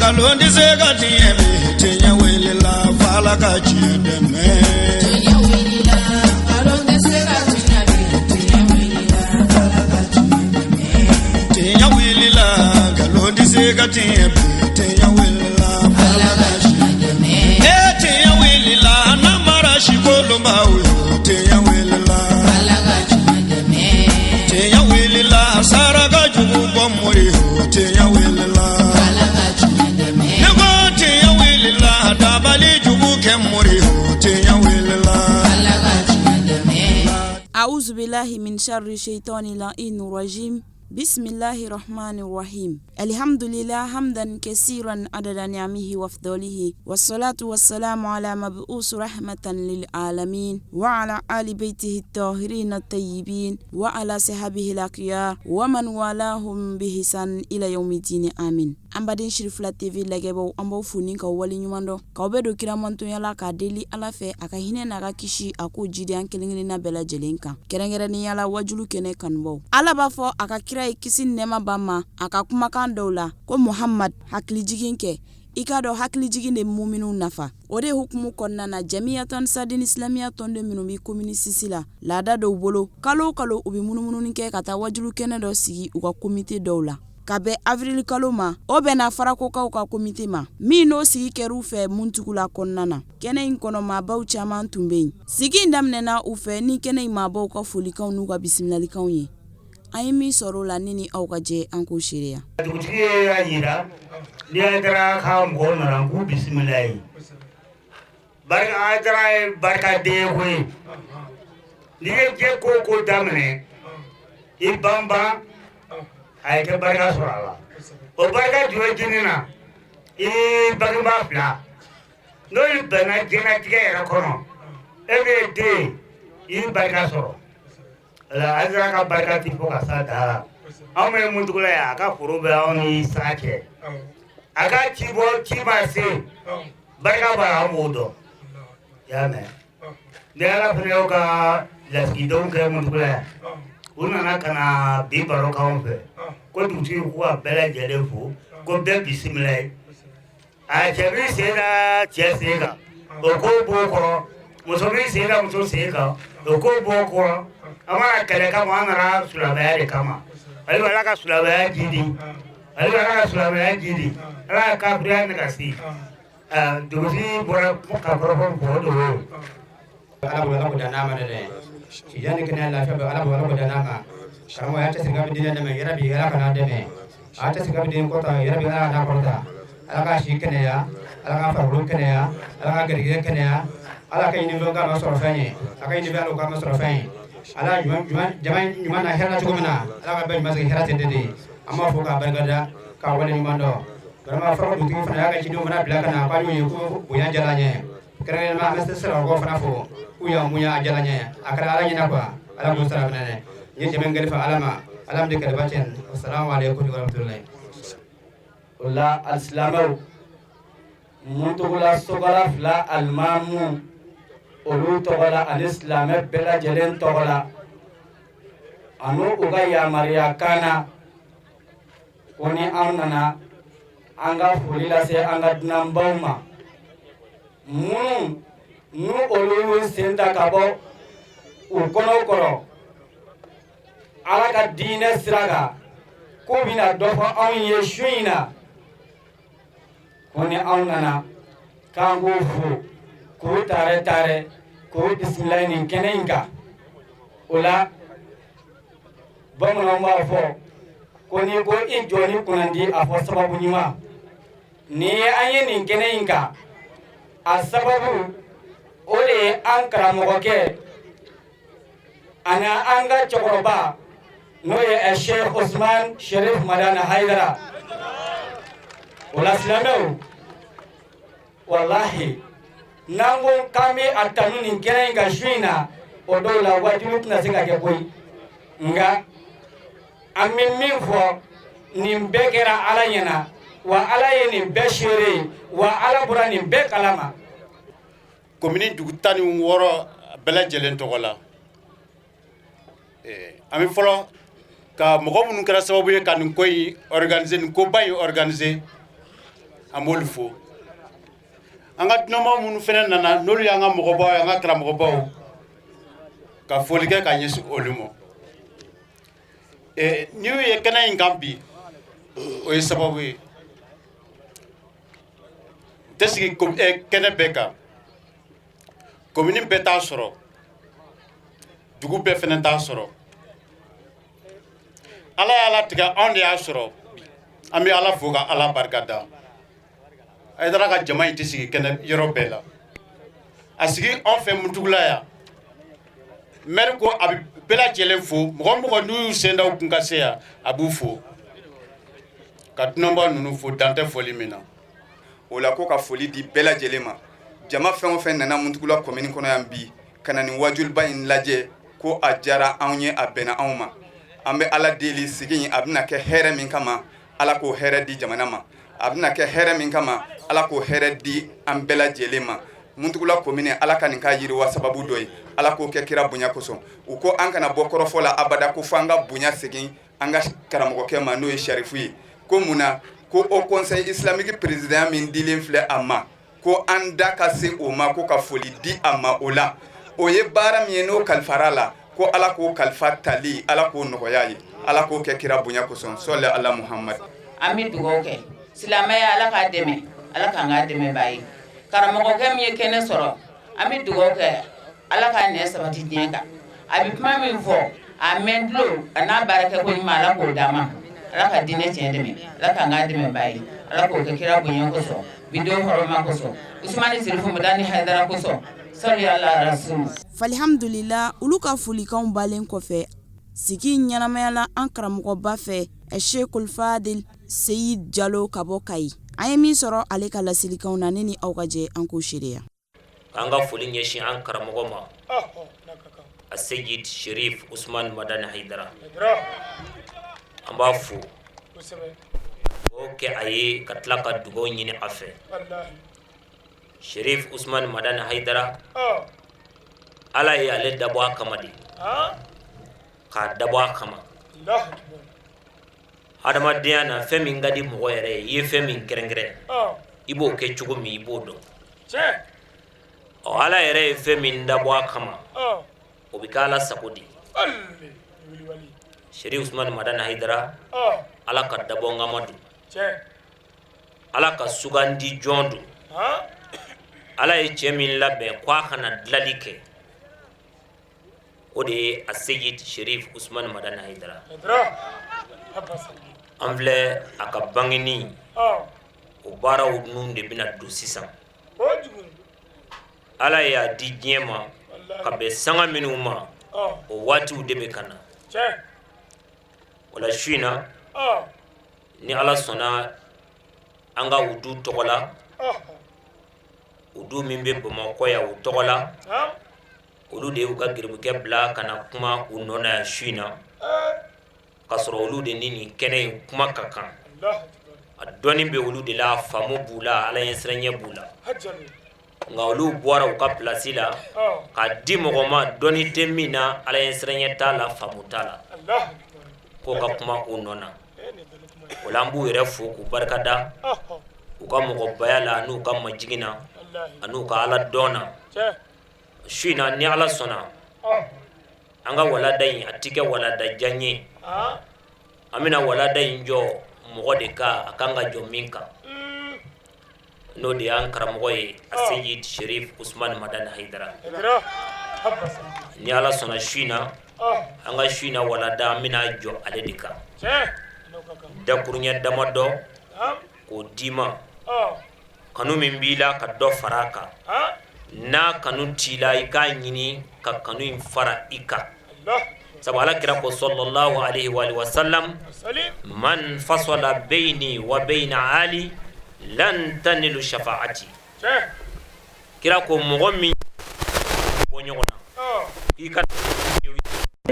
Nkalon tɛ se ka tiɲɛ bi, tiɲɛ wulila f'Ala ka tiɲɛ dɛmɛ. Tiɲɛ wulila, nkalon tɛ se ka tiɲɛ bi, tiɲɛ wulila, Ala ka tiɲɛ dɛmɛ. Tiɲɛ wulila, nkalon tɛ se ka tiɲɛ bi, tiɲɛ wulila Ala f'Ala ka ka tiɲɛ dɛmɛ. E tiɲɛ wulila, namara sikolonbaw yo, tiɲɛ wulila. Ala ka tiɲɛ dɛmɛ. Tiɲɛ wulila, saraka jugu bɔ mori yo, tiɲɛ wulila. Ala ka tiɲɛ dɛmɛ. Ne ko tiɲɛ wulila, dabali jugu kɛ mori yo, tiɲɛ wulila. Ala ka tiɲɛ dɛmɛ. أعوذ بالله من شر الشيطان اللعين الرجيم بسم الله الرحمن الرحيم الحمد لله حمدا كثيرا عدد نعمه وفضله والصلاة والسلام على مبعوث رحمة للعالمين وعلى آل بيته الطاهرين الطيبين وعلى صحابه الأخيار ومن والاهم بإحسان إلى يوم الدين آمين. An baden Sirifila TV lajɛbaw, an b'aw fo ni k'aw waleɲuman dɔn, k'aw bɛɛ don kiramantonya la, k'a deli Ala fɛ a ka hinɛ n'a ka kisi a k'o jidi an kelen kelenna bɛɛ lajɛlen kan, kɛrɛnkɛrɛnnenya la wajulu kɛnɛ kanubaw. Ala b'a fɔ a ka kira ye, kisi ni nɛɛma b'a ma, a ka kumakan dɔw la ko: "Muhamad, hakilijigin kɛ, i k'a dɔn hakilijigin de muminw nafa." O de hukumu kɔnɔna na, Jamiyatu Ansaridini Silamiya tɔnden minnu bɛ commune 6 la, laada dɔw bolo, kalo o kalo u bɛ munumununi kɛ ka taa wajulu kɛnɛ dɔ sigi u ka komite dɔw la. Ka bɛn avril kalo ma, o bɛnna Farakokaw ka komite ma min n'o sigi kɛr'u fɛ Muntugula kɔnɔna na. Kɛnɛ in kɔnɔ, maabaw caman tun bɛ yen. Sigi in daminɛna u fɛ ni kɛnɛ in maabaw ka folikanw n'u ka bisimilalikanw ye. An ye min sɔrɔ o la, ne ni aw ka jɛ an k'o seereya. Dugutigi y'a yira ni Hayidara ka mɔgɔw nana k'u bisimila ye. Barika Hayidara ye barikaden ye koyi. N'i ye diɲɛ ko o ko daminɛ, i banban a ye kɛ barika sɔrɔ a la. O barika jumɛn jini na? I bangebaa fila n'olu bɛnna diɲɛlatigɛ yɛrɛ kɔnɔ, e bɛ den i ye barika sɔrɔ. La Hayidara ka barika ti fɔ ka s'a dan la. Anw bɛ Muntugula yan, a ka foro bɛ anw ni sa cɛ. A ka ci bɔ ci ma se, barika b'a la, an b'o dɔn. I y'a mɛn? Ni Ala fana y'o ka lasigidenw kɛ Muntugula yan, u nana ka na bi baro k'anw fɛ ko dugutigi ko ka bɛɛ lajɛlen fo, ko bɛɛ bisimila ye. A cɛ b'i sen da cɛ sen kan, o ko b'o kɔrɔ. Muso b'i sen da muso sen kan, o ko b'o kɔrɔ. An mana kɛlɛ kama, an nana silamɛya de kama. Ale bɛ Ala ka silamɛya jidi, ale bɛ Ala ka silamɛya jidi, Ala ka kafiriya nagasi. Dugutigi bɔra ka kɔrɔfɔ fɔ, o de y'o ye. Ala bolo, Ala ko dan n'a ma dɛ. Sijan ni kɛnɛya, lafiya bɛ Ala bolo, Ala ko dan n'a ma. Karamɔgɔ y'a cɛsiri k'a bɛ diinɛ dɛmɛ yarabi, Ala kana dɛmɛ. A y'a cɛsiri k'a bɛ den kɔrɔta yarabi, Ala kana kɔrɔta. Ala k'a si kɛnɛya, Ala k'a farikolo kɛnɛya, Ala k'a garijɛgɛ kɛnɛya, Ala ka ɲini fɛn k'a ma sɔrɔ fɛn ye, a ka ɲini fɛn Ala k'a ma sɔrɔ fɛn ye. Ala ɲuman ɲuman jama ɲuman na hɛrɛ la cogo min na, Ala ka bɛɛ ɲuman segin hɛrɛ ten de. An b'a fɔ k'a barikada, k'a wale ɲuman dɔn. Vraiment, Farako dugutigi fana y'a ka cidenw fana bila ka na k'an y'u ye ko bonya diyara an ye. Kɛrɛnkɛrɛnnenya, an bɛ Sirakɔrɔkaw fana fo k'u y'an bonya, a diyara an ye, a kɛra Ala ɲɛna quoi. Ala k'u sara fana dɛ. N ye jama in kalifa Ala ma, Ala min tɛ kalifa tiɲɛ. Wasalamu aleykum warahmatulahi. O la, alisilamɛw, Muntugula Sokala fila alimamu olu tɔgɔ la ani silamɛ bɛɛ lajɛlen tɔgɔ la ani u ka yamaruya kan na ko ni an nana an ka foli lase an ka dunanbaw ma, minnu n'u olu y'u sen ta ka bɔ u kɔnɔ kɔrɔ Ala ka diinɛ sira kan, k'u bɛna dɔ fɔ anw ye su in na, ko ni anw nana k'an k'u fo, k'u taarɛ taarɛ, k'u bisimila nin kɛnɛ in kan. O la, bamananw b'a fɔ ko n'i ko i jɔ ni kunnandi, a fɔ sababu ɲuman. Ni ye an ye nin kɛnɛ in kan, a sababu o de ye an karamɔgɔkɛ ani an ka cɛkɔrɔba, n'o ye Sheikh Osman Sherif Madani Hayidara. O la, silamɛw, walahi, n'an ko k'an bɛ a tanu nin kɛnɛ in kan su in na, o dɔw la wajibi tɛna se ka kɛ koyi. Nka an bɛ min fɔ, nin bɛɛ kɛra Ala ɲɛna wa, Ala ye nin bɛɛ seere ye wa, Ala bɔra nin bɛɛ kalama. Komini dugu 16 bɛɛ lajɛlen tɔgɔ la, an bɛ fɔlɔ ka mɔgɔ minnu kɛra sababu ye ka nin ko in organiser, nin koba in organiser. An b'olu fo. An ka dunanba minnu fana nana, n'olu y'an ka mɔgɔbaw ye, an ka karamɔgɔbaw, ka foli kɛ ka ɲɛsin olu ma. N'i y'u ye kɛnɛ in kan bi, o ye sababu ye. U tɛ sigi kɛnɛ bɛɛ kan, komini bɛɛ t'a sɔrɔ, dugu bɛɛ fana t'a sɔrɔ. Ala y'a latigɛ, anw de y'a sɔrɔ. An bɛ Ala fo ka Ala barika da. Hayidara ka jama in tɛ sigi kɛnɛ yɔrɔ bɛɛ la, a sigi anw fɛ Muntugula yan. Maire ko a bɛ bɛɛ lajɛlen fo, mɔgɔ o mɔgɔ n'u y'u sen da u kun ka se yan, a b'u fo, ka dunanba ninnu fo, dan tɛ foli min na. O la ko ka foli di bɛɛ lajɛlen ma, jama fɛn o fɛn nana Muntugula komini kɔnɔ yan bi ka na nin wajuliba in lajɛ, ko a diyara anw ye, a bɛnna anw ma. An bɛ Ala deli, sigi in a bɛna kɛ hɛrɛ min kama, Ala k'o hɛrɛ di jamana ma. A bɛna kɛ hɛrɛ min kama, Ala k'o hɛrɛ di an bɛɛ lajɛlen ma. Muntugula komini, Ala ka nin k'a yiriwa sababu dɔ ye, Ala k'o kɛ kira bonya kosɔn. U ko an kana bɔ kɔrɔfɔ la abada, ko fo an ka bonya segin an ka karamɔgɔkɛ ma, n'o ye Sarifu ye. Ko mun na? Ko Haut Conseil islamique président min dilen filɛ a ma, ko an da ka se o ma, ko ka foli di a ma. O la o ye baara min ye, n'o kalifara la, ko Ala k'o kalifa tali, Ala k'o nɔgɔya ye, Ala k'o kɛ kira bonya kosɔn. Sɔli ala Muhamad. An bɛ dugawu kɛ silamɛya, Ala k'a dɛmɛ, Ala k'an k'a dɛmɛbaa ye. Karamɔgɔkɛ min ye kɛnɛ sɔrɔ, an bɛ dugawu kɛ, Ala k'a nɛ sabati diɲɛ kan. A bɛ kuma min fɔ, a mɛn tulo a n'a baarakɛ ko ɲuman, Ala k'o d'an ma. Ala ka diinɛ tiɲɛ dɛmɛ, Ala k'an k'a dɛmɛbaa ye, Ala k'o kɛ kira bonya kosɔn, bi don hɔrɔma kosɔn, Usumani Sirifu Madani Hayidara kosɔn, sɔli ala rasul. Falihamdulila, olu ka folikanw balen kɔfɛ, sigi ɲɛnamayala an karamɔgɔba fɛ, Shekul Fadil Seyid Jalo ka bɔ Kayi. An ye min sɔrɔ ale ka laselikanw na, ne ni aw ka jɛ an k'o seereya. An ka foli ɲɛsin an karamɔgɔ ma, a Seyid Sherif Usman Madani Hayidara. An b'a fo o kɛ a ye ka tila ka dugawu ɲini a fɛ. Sherif Usman Madani Hayidara, Ala ye ale dabɔ a kama de, k'a dabɔ a kama. Hadamadenya na, fɛn min ka di mɔgɔ yɛrɛ ye, i ye fɛn min kɛrɛnkɛrɛn, i b'o kɛ cogo min, i b'o dɔn. Ɔ, Ala yɛrɛ ye fɛn min dabɔ a kama, o bɛ kɛ Ala sago de ye. Sherif Usman Madani Hayidara, Ala ka dabɔnkama don, Ala ka sugandi jɔn don. Ala ye cɛ min labɛn ko a ka na dilali kɛ, o de ye a Seyid Sherif Usman Madani Hayidara. An filɛ a ka bangeni, o baaraw ninnu de bɛna don sisan. Ala y'a di diɲɛ ma ka bɛn sanga minnu ma, o waatiw de bɛ ka na. O la su in na, ni Ala sɔnna, an ka udu tɔgɔ la, udu min bɛ Bamakɔ yan, o tɔgɔ la, olu de y'u ka garibukɛ bila ka na kuma u nɔ na yan su in na, k'a sɔrɔ olu de ni nin kɛnɛ in kuma ka kan. A dɔnni bɛ olu de la, faamu b'u la, Ala ɲɛsiranɲɛ b'u la. Nka olu bɔra u ka pilasi la k'a di mɔgɔ ma, dɔnni tɛ min na, Ala ɲɛsiranɲɛ t'a la, faamu t'a la, k'o ka kuma u nɔ na. O la an b'u yɛrɛ fo k'u barikada u ka mɔgɔbaya la, n'u ka majigin na, an'u ka Ala dɔn na. Su in na, ni Ala sɔnna, an ka walada in, a tɛ kɛ walada jan ye. An bɛna walada in jɔ mɔgɔ de kan, a kan ka jɔ min kan, n'o de y'an karamɔgɔ ye, a Seyid Sherif Usman Madani Hayidara. Ni Ala sɔnna, su in na, an ka su in na walada, an bɛna jɔ ale de kan. Dakuruɲɛ damadɔ k'o d'i ma, kanu min b'i la, ka dɔ fara a kan. N'a kanu t'i la, i k'a ɲini ka kanu in fara i kan, sabu Ala kira ko sallallahu alaihi wa sallam: man fasala bayni wa bayna ali lan tanilu shafaati. Kira ko mɔgɔ min bɔ ɲɔgɔn na, k'i ka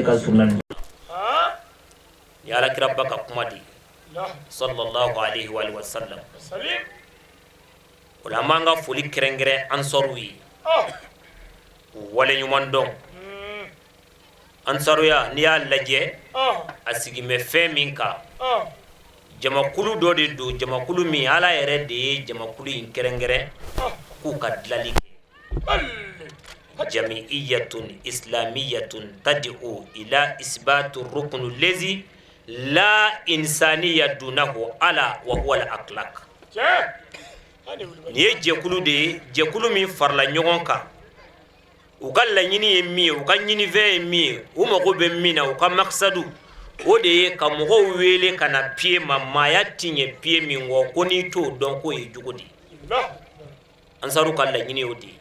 ka surun ni Ala kiraba ka kuma de ye, sallallahu alaihi wa sallam. O la an b'an ka foli kɛrɛnkɛrɛn ansɔriw ye k'u waleɲuman dɔn. Ansaruya, n'i y'a lajɛ, a sigin bɛ fɛn min kan, Jamakulu dɔ de don, jamakulu min Ala yɛrɛ de ye jamakulu in kɛrɛnkɛrɛn k'u ka dilali kɛ. Jamiiyatun islamiyatun tad'u ila isbatu rukunu lezi la insaniya dunahu ala wa huwa al akhlaq. Nin ye jɛkulu de ye, jɛkulu min farala ɲɔgɔn kan. U ka laɲini ye min ye, u ka ɲinifɛn ye min ye, u mago bɛ min na, u ka makisadu o de ye ka mɔgɔw wele ka na piye ma. Maaya ti ɲɛ piye min kɔ, ko n'i t'o dɔn k'o ye jogo de ye. Ansaru ka laɲini o de ye.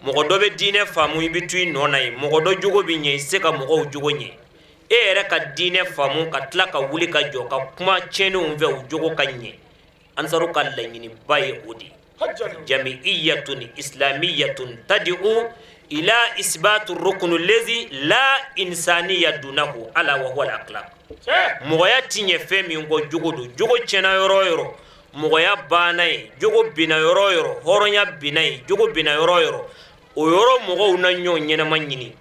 Mɔgɔ dɔ bɛ diinɛ faamu, i bɛ to i nɔ na yen. Mɔgɔ dɔ jogo bɛ ɲɛ, i tɛ se ka mɔgɔw jogo ɲɛ. E yɛrɛ ka diinɛ faamu ka tila ka wuli ka jɔ ka kuma tiɲɛnenw fɛ, u jogo ka ɲɛ. Ansaru ka laɲiniba ye o de ye. Jamiiyatun islamiyatun tad'u ila isbatu rukunu lezi la insaniya dunahu ala wa huwa al akhlaq. Mɔgɔya ti ɲɛ fɛn min kɔ, jogo don. Jogo tiɲɛna yɔrɔ o yɔrɔ, mɔgɔya banna yen. Jogo binna yɔrɔ o yɔrɔ, hɔrɔnya binna yen. Jogo binna yɔrɔ o yɔrɔ, o yɔrɔ mɔgɔw na ɲɔgɔn ɲɛnama ɲini,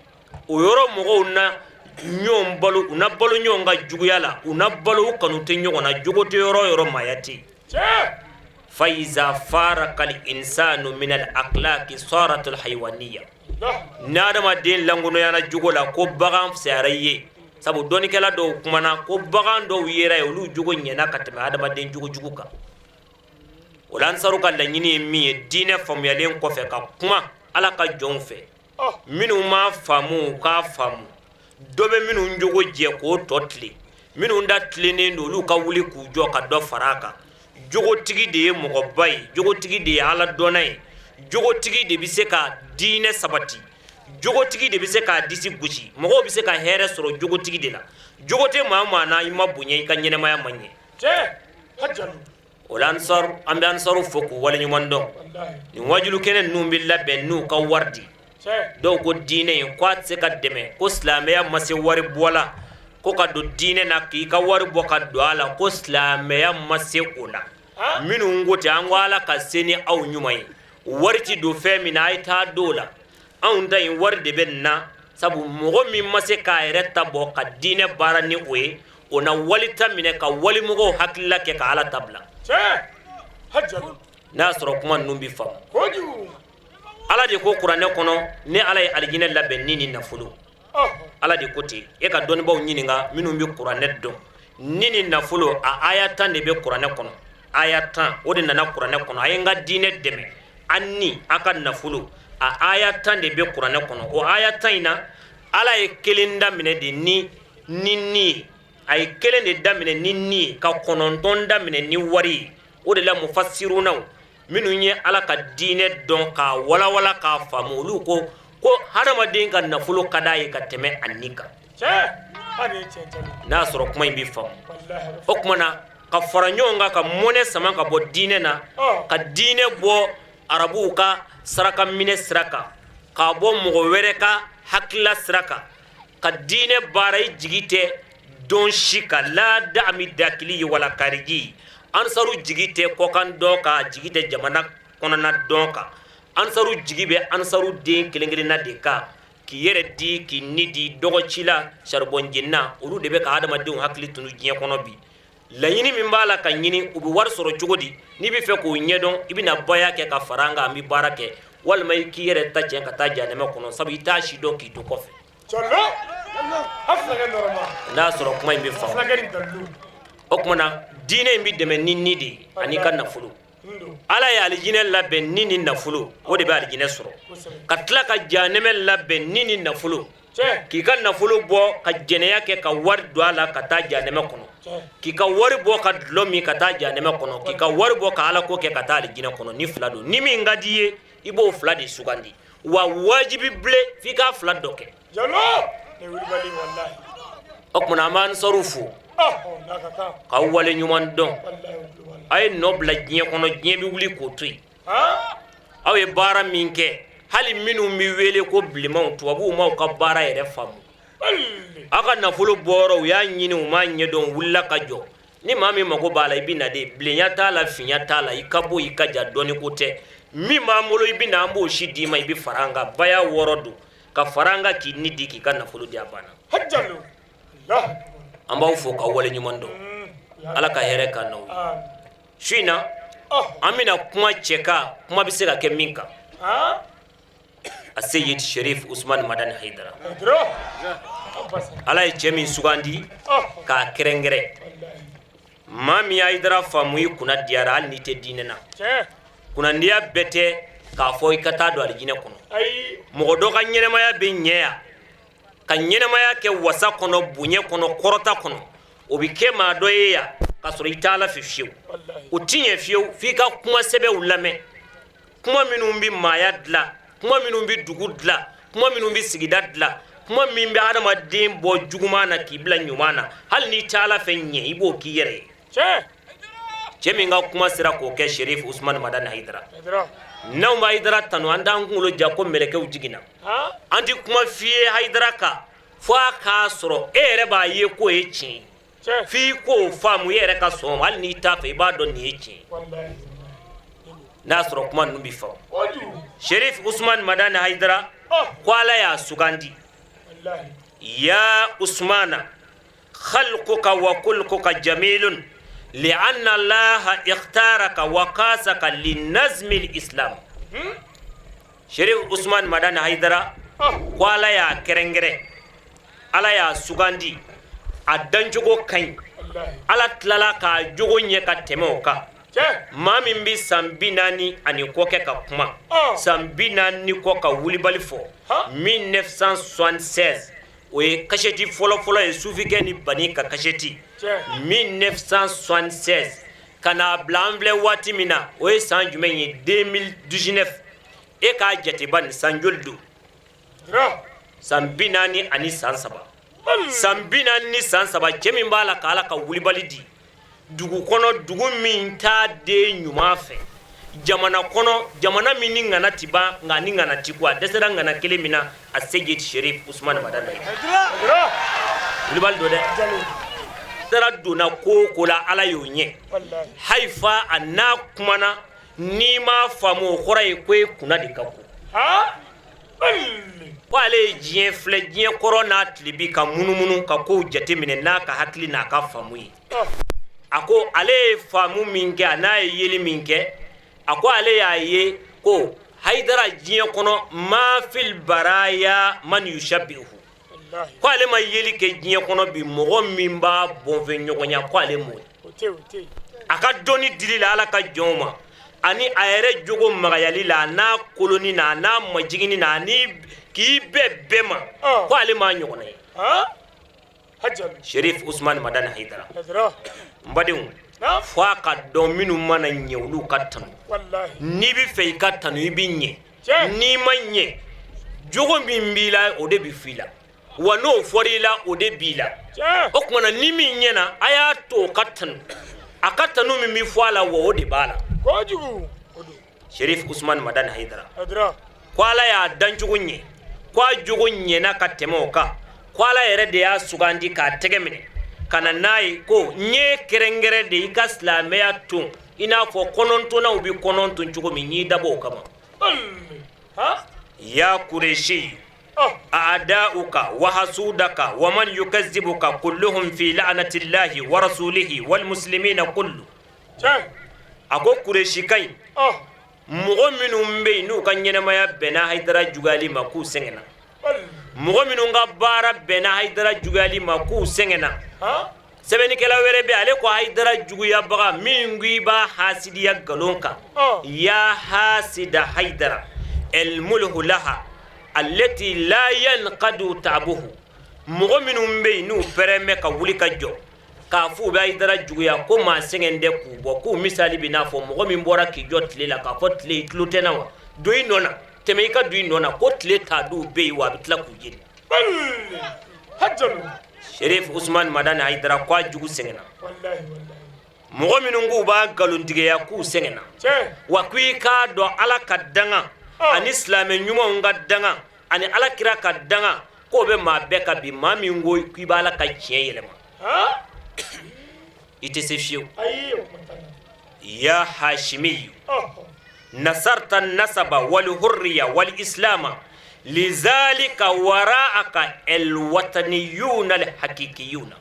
o yɔrɔ mɔgɔw na ɲɔgɔn balo, u na balo ɲɔgɔn ka juguya la, u na balo u kanu tɛ ɲɔgɔn na. Jogo tɛ yɔrɔ o yɔrɔ, maaya tɛ yen. Fayiza farakal insanu minal akhlaqi saratul haywaniya. Ni adamaden lankoloyana jogo la, ko bagan fisayara i ye. Sabu dɔnnikɛla dɔw kumana ko bagan dɔw yera ye, olu jogo ɲɛna ka tɛmɛ adamaden jogo jugu kan. O la ansaru ka laɲini ye min ye, diinɛ faamuyalen kɔfɛ ka kuma Ala ka jɔnw fɛ, minnu m'a faamu u k'a faamu. Dɔ bɛ minnu jogo jɛ k'o tɔ tilen, minnu da tilennen don, olu ka wuli k'u jɔ ka dɔ fara a kan. Jogotigi de ye mɔgɔba ye, jogotigi de ye Ala dɔnna ye, jogotigi de bɛ se ka diinɛ sabati, jogotigi de bɛ se k'a disi gosi. Mɔgɔw bɛ se ka hɛrɛ sɔrɔ jogotigi de la. Jogo tɛ maa maa na, i ma bonya, i ka ɲɛnamaya ma ɲɛ. O la ansaru, an bɛ ansaru fo k'u waleɲuman dɔn. Nin wajulu kɛnɛ ninnu bɛ labɛn n'u ka wari di. Dɔw ko diinɛ in ko a tɛ se ka dɛmɛ, ko silamɛya ma se wari bɔ la, ko ka don diinɛ na k'i ka wari bɔ ka don a la, ko silamɛya ma se o la. Minnu ko ten, an ko Ala ka se ni aw ɲuman ye. Wari ti don fɛn min na, a ye taa don o la. Anw ta in, wari de bɛ nin na, sabu mɔgɔ min ma se k'a yɛrɛ ta bɔ ka diinɛ baara ni o ye, o na wali ta minɛ ka walimɔgɔw hakilila kɛ ka Ala ta bila. N'a y'a sɔrɔ kuma ninnu bɛ faamu. Ala de ko kuranɛ kɔnɔ, ne Ala ye alijinɛ labɛn ni ni nafolo. Ala de ko ten. E ka dɔnnibaw ɲininka minnu bɛ kuranɛ dɔn. Ni ni nafolo, a aya 10 de bɛ kuranɛ kɔnɔ. Aya 10 o de nana kuranɛ kɔnɔ. A ye n ka diinɛ dɛmɛ an ni a ka nafolo. A aya 10 de bɛ kuranɛ kɔnɔ. O aya 10 in na, Ala ye kelen daminɛ de ni ni ye. A ye kelen de daminɛ ni ni ye ka 9 daminɛ ni wari ye. O de la mufasirunaw minnu ye Ala ka diinɛ dɔn k'a walawala k'a faamu, olu ko ko hadamaden ka nafolo ka d'a ye ka tɛmɛ a ni kan. N'a y'a sɔrɔ kuma in bɛ faamu. O tuma na, ka fara ɲɔgɔn kan ka mɔnɛ sama ka bɔ diinɛ na, ka diinɛ bɔ arabuw ka saraka minɛ sira kan, k'a bɔ mɔgɔ wɛrɛ ka hakilila sira kan, ka diinɛ baara i jigi tɛ dɔn si kan, la da'ami dakili wala kariji. Ansaru jigi tɛ kɔkan dɔn kan, jigi tɛ jamana kɔnɔna dɔn kan. Ansaru jigi bɛ ansaru den kelen kelenna de kan, k'i yɛrɛ di, k'i ni di. Dɔgɔcila, saribɔn jenina, olu de bɛ ka adamadenw hakili tunu diɲɛ kɔnɔ bi. Laɲini min b'a la ka ɲini, u bɛ wari sɔrɔ cogo di? N'i bɛ fɛ k'o ɲɛdɔn, i bɛna baya kɛ ka fara an kan, an bɛ baara kɛ, walima i k'i yɛrɛ ta tiɲɛ ka taa jahanama kɔnɔ, sabu i t'a si dɔn k'i to kɔfɛ. N'a y'a sɔrɔ kuma in bɛ faamu. O tuma na, diinɛ in bɛ dɛmɛ ni ni de ye ani ka nafolo. Ala ye alijinɛ labɛn ni ni nafolo, o de bɛ alijinɛ sɔrɔ, ka tila ka jahanama labɛn ni ni nafolo. K'i ka nafolo bɔ ka jɛnɛya kɛ ka wari don a la ka taa jahanama kɔnɔ, k'i ka wari bɔ ka dulɔ min ka taa jahanama kɔnɔ, k'i ka wari bɔ ka ala ko kɛ ka taa alijinɛ kɔnɔ. Ni fila don, ni min ka di i ye, i b'o fila de sugandi. Wa wajibi bilen f'i k'a fila dɔ kɛ. O tuma an b'ansaru fo k'aw wale ɲuman dɔn. A ye nɔ bila diɲɛ kɔnɔ, diɲɛ bɛ wuli k'o to yen. Aw ye baara min kɛ, hali minnu bɛ wele ko bilenmanw, tubabuw m'aw ka baara yɛrɛ faamu. Aw ka nafolo bɔyɔrɔ, u y'a ɲini, u m'a ɲɛdɔn, u wulila ka jɔ. Ni maa min mago b'a la, i bɛ na de. Bilenya t'a la, finya t'a la, i ka bɔ i ka ja, dɔɔni ko tɛ. Min b'an bolo, i bɛ na, an b'o si d'i ma, i bɛ fara an kan. Baya wɔɔrɔ don ka fara an kan, k'i ni di, k'i ka nafolo di, a banna. An b'aw fo k'aw wale ɲuman dɔn. Ala ka hɛrɛ k'an n'aw ye. Su in na, an bɛna kuma cɛ kan, kuma bɛ se ka kɛ min kan, a Seyid Sherif Usman Madani Hayidara. Ala ye cɛ min sugandi k'a kɛrɛnkɛrɛn, maa min ye Hayidara faamu, i kunna diyara hali n'i tɛ diinɛ na. Kunnandiya bɛɛ tɛ k'a fɔ i ka taa don alijinɛ kɔnɔ. Mɔgɔ dɔ ka ɲɛnamaya bɛ ɲɛ yan, ka ɲɛnamaya kɛ wasa kɔnɔ, bonya kɔnɔ, kɔrɔta kɔnɔ, o bɛ kɛ maa dɔ ye yan k'a sɔrɔ i tɛ Ala fɛ fiyewu. O tɛ ɲɛ fiyewu f'i ka kuma sɛbɛw lamɛn, kuma minnu bɛ maaya dilan, kuma minnu bɛ dugu dilan, kuma minnu bɛ sigida dilan, kuma min bɛ adamaden bɔ juguman na k'i bila ɲuman na. Hali n'i tɛ Ala fɛ ɲɛ, i b'o k'i yɛrɛ ye. Cɛ min ka kuma sera k'o kɛ, Sherif Usman Madani Hayidara. N'anw bɛ Hayidara tanu, an t'an kunkolo ja ko mɛlɛkɛw jiginna. An tɛ kuma f'i ye Hayidara kan fo a k'a sɔrɔ e yɛrɛ b'a ye k'o ye tiɲɛ ye. F'i k'o faamu, i yɛrɛ ka sɔn, hali n'i t'a fɛ, i b'a dɔn nin ye tiɲɛ ye, n'a sɔrɔ kuma ninnu bɛ faamu. Sherif Usman Madani Hayidara ko Ala y'a sugandi. Ya Usmana, khalquka wa kulkuka jamilun li'anna Allaha ikhtaraka wa kasaka linazmil islam. Sherif Usman Madani Hayidara ko Ala y'a kɛrɛnkɛrɛn, Ala y'a sugandi, a dancogo ka ɲi, Ala tilala k'a jogo ɲɛ ka tɛmɛ o kan. Maa min bɛ san 40 ani kɔ kɛ ka kuma, san 40 kɔ ka wulibali fɔ, 1976, o ye kasɛti fɔlɔfɔlɔ ye, sufikɛ ni bani ka kasɛti, 1976 ka n'a bila an filɛ waati min na, o ye san jumɛn ye? 2019. E k'a jateba nin san joli don? San 40 ani san saba. San 40 ni san saba, cɛ min b'a la ka Ala ka wulibali di dugu kɔnɔ, dugu min t'a den ɲuman fɛ, jamana kɔnɔ, jamana min ni ŋana ti ban, nka ni ŋana ti ko a dɛsɛra ŋana kelen min na, a Seyid Sherif Usman Madani wulibali don dɛ. Sera donna ko o ko la, Ala y'o ɲɛ haifa a n'a kumana, n'i m'a faamu, o kɔrɔ ye ko e kunna de ka go. Ko ale ye diɲɛ filɛ, diɲɛ kɔrɔ n'a tilebi, ka munumunu ka kow jateminɛ n'a ka hakili n'a ka faamu ye. A ko ale ye faamu min kɛ, a n'a ye yeli min kɛ, a ko ale y'a ye ko Hayidara diɲɛ kɔnɔ ma fil baraya man yushabihu, ko ale ma yeli kɛ diɲɛ kɔnɔ bi mɔgɔ min b'a bɔnfɛ ɲɔgɔnya, ko ale m'o ye. A ka dɔnni dili la Ala ka jɔnw ma, ani a yɛrɛ jogo magayali la, a n'a koloni na, a n'a majiginni na, ani k'i bɛɛ bɛɛ ma, ko ale m'a ɲɔgɔnna ye. Sherif Usman Madani Hayidara, n badenw, fo a ka dɔn minnu mana ɲɛ, olu ka tanu. N'i bɛ fɛ i ka tanu, i bɛ ɲɛ. N'i ma ɲɛ, jogo min b'i la, o de bɛ f'i la, wa n'o fɔra i la, o de b'i la. O tuma na, ni min ɲɛna, a y'a to o ka tanu, a ka tanu min bɛ fɔ a la, wa o de b'a la. Sherif Usman Madani Hayidara ko Ala y'a dancogo ɲɛ, ko a jogo ɲɛna ka tɛmɛ o kan, ko Ala yɛrɛ de y'a sugandi k'a tɛgɛ minɛ ka na n'a ye, ko n ye kɛrɛnkɛrɛn de i ka silamɛya ton i n'a fɔ kɔnɔntɔnnaw bɛ kɔnɔn ton cogo min, n y'i dabɔ o kama. Ya Kureshi, a'da'uka wa hasudaka wa man yukazibuka kulluhum fi la'natillahi wa rasulihi wal muslimina kullu. A ko Kureshi ka ɲi, mɔgɔ minnu bɛ yen n'u ka ɲɛnamaya bɛnna Hayidara juguyali ma, k'u sɛgɛnna. Mɔgɔ minnu ka baara bɛnna Hayidara juguyali ma, k'u sɛgɛnna. Sɛbɛnnikɛla wɛrɛ bɛ, ale ko Hayidara juguyabaga min ko i b'a hasidiya nkalon kan, ya hasida Hayidara el mulhu laha allati la yanqadu ta'buhu. Mɔgɔ minnu bɛ yen n'u pɛrɛn bɛ ka wuli ka jɔ k'a fɔ u bɛ Hayidara juguya, ko maa sɛgɛn tɛ k'u bɔ, k'u misali bɛ n'a fɔ mɔgɔ min bɔra k'i jɔ tile la k'a fɔ tile, i tulo tɛ n na wa, don i nɔ na, tɛmɛ i ka don i nɔ na, ko tile t'a dɔw bɛ yen, wa a bɛ tila k'u jeni. Sherif Usman Madani Hayidara ko a jugu sɛgɛnna. Mɔgɔ minnu k'u b'a nkalontigiya, k'u sɛgɛnna. Wa ko i k'a dɔn, Ala ka danga ani silamɛ ɲumanw ka danga ani Ala kira ka danga, k'o bɛ maa bɛɛ kan bi. Maa min ko k'i b'a la ka tiɲɛ yɛlɛma, i tɛ se fiyewu. Ya hashimiyu nasarta nasaba wal hurriya wal islama lizalika wara'aka el wataniyuna al hakikiyuna.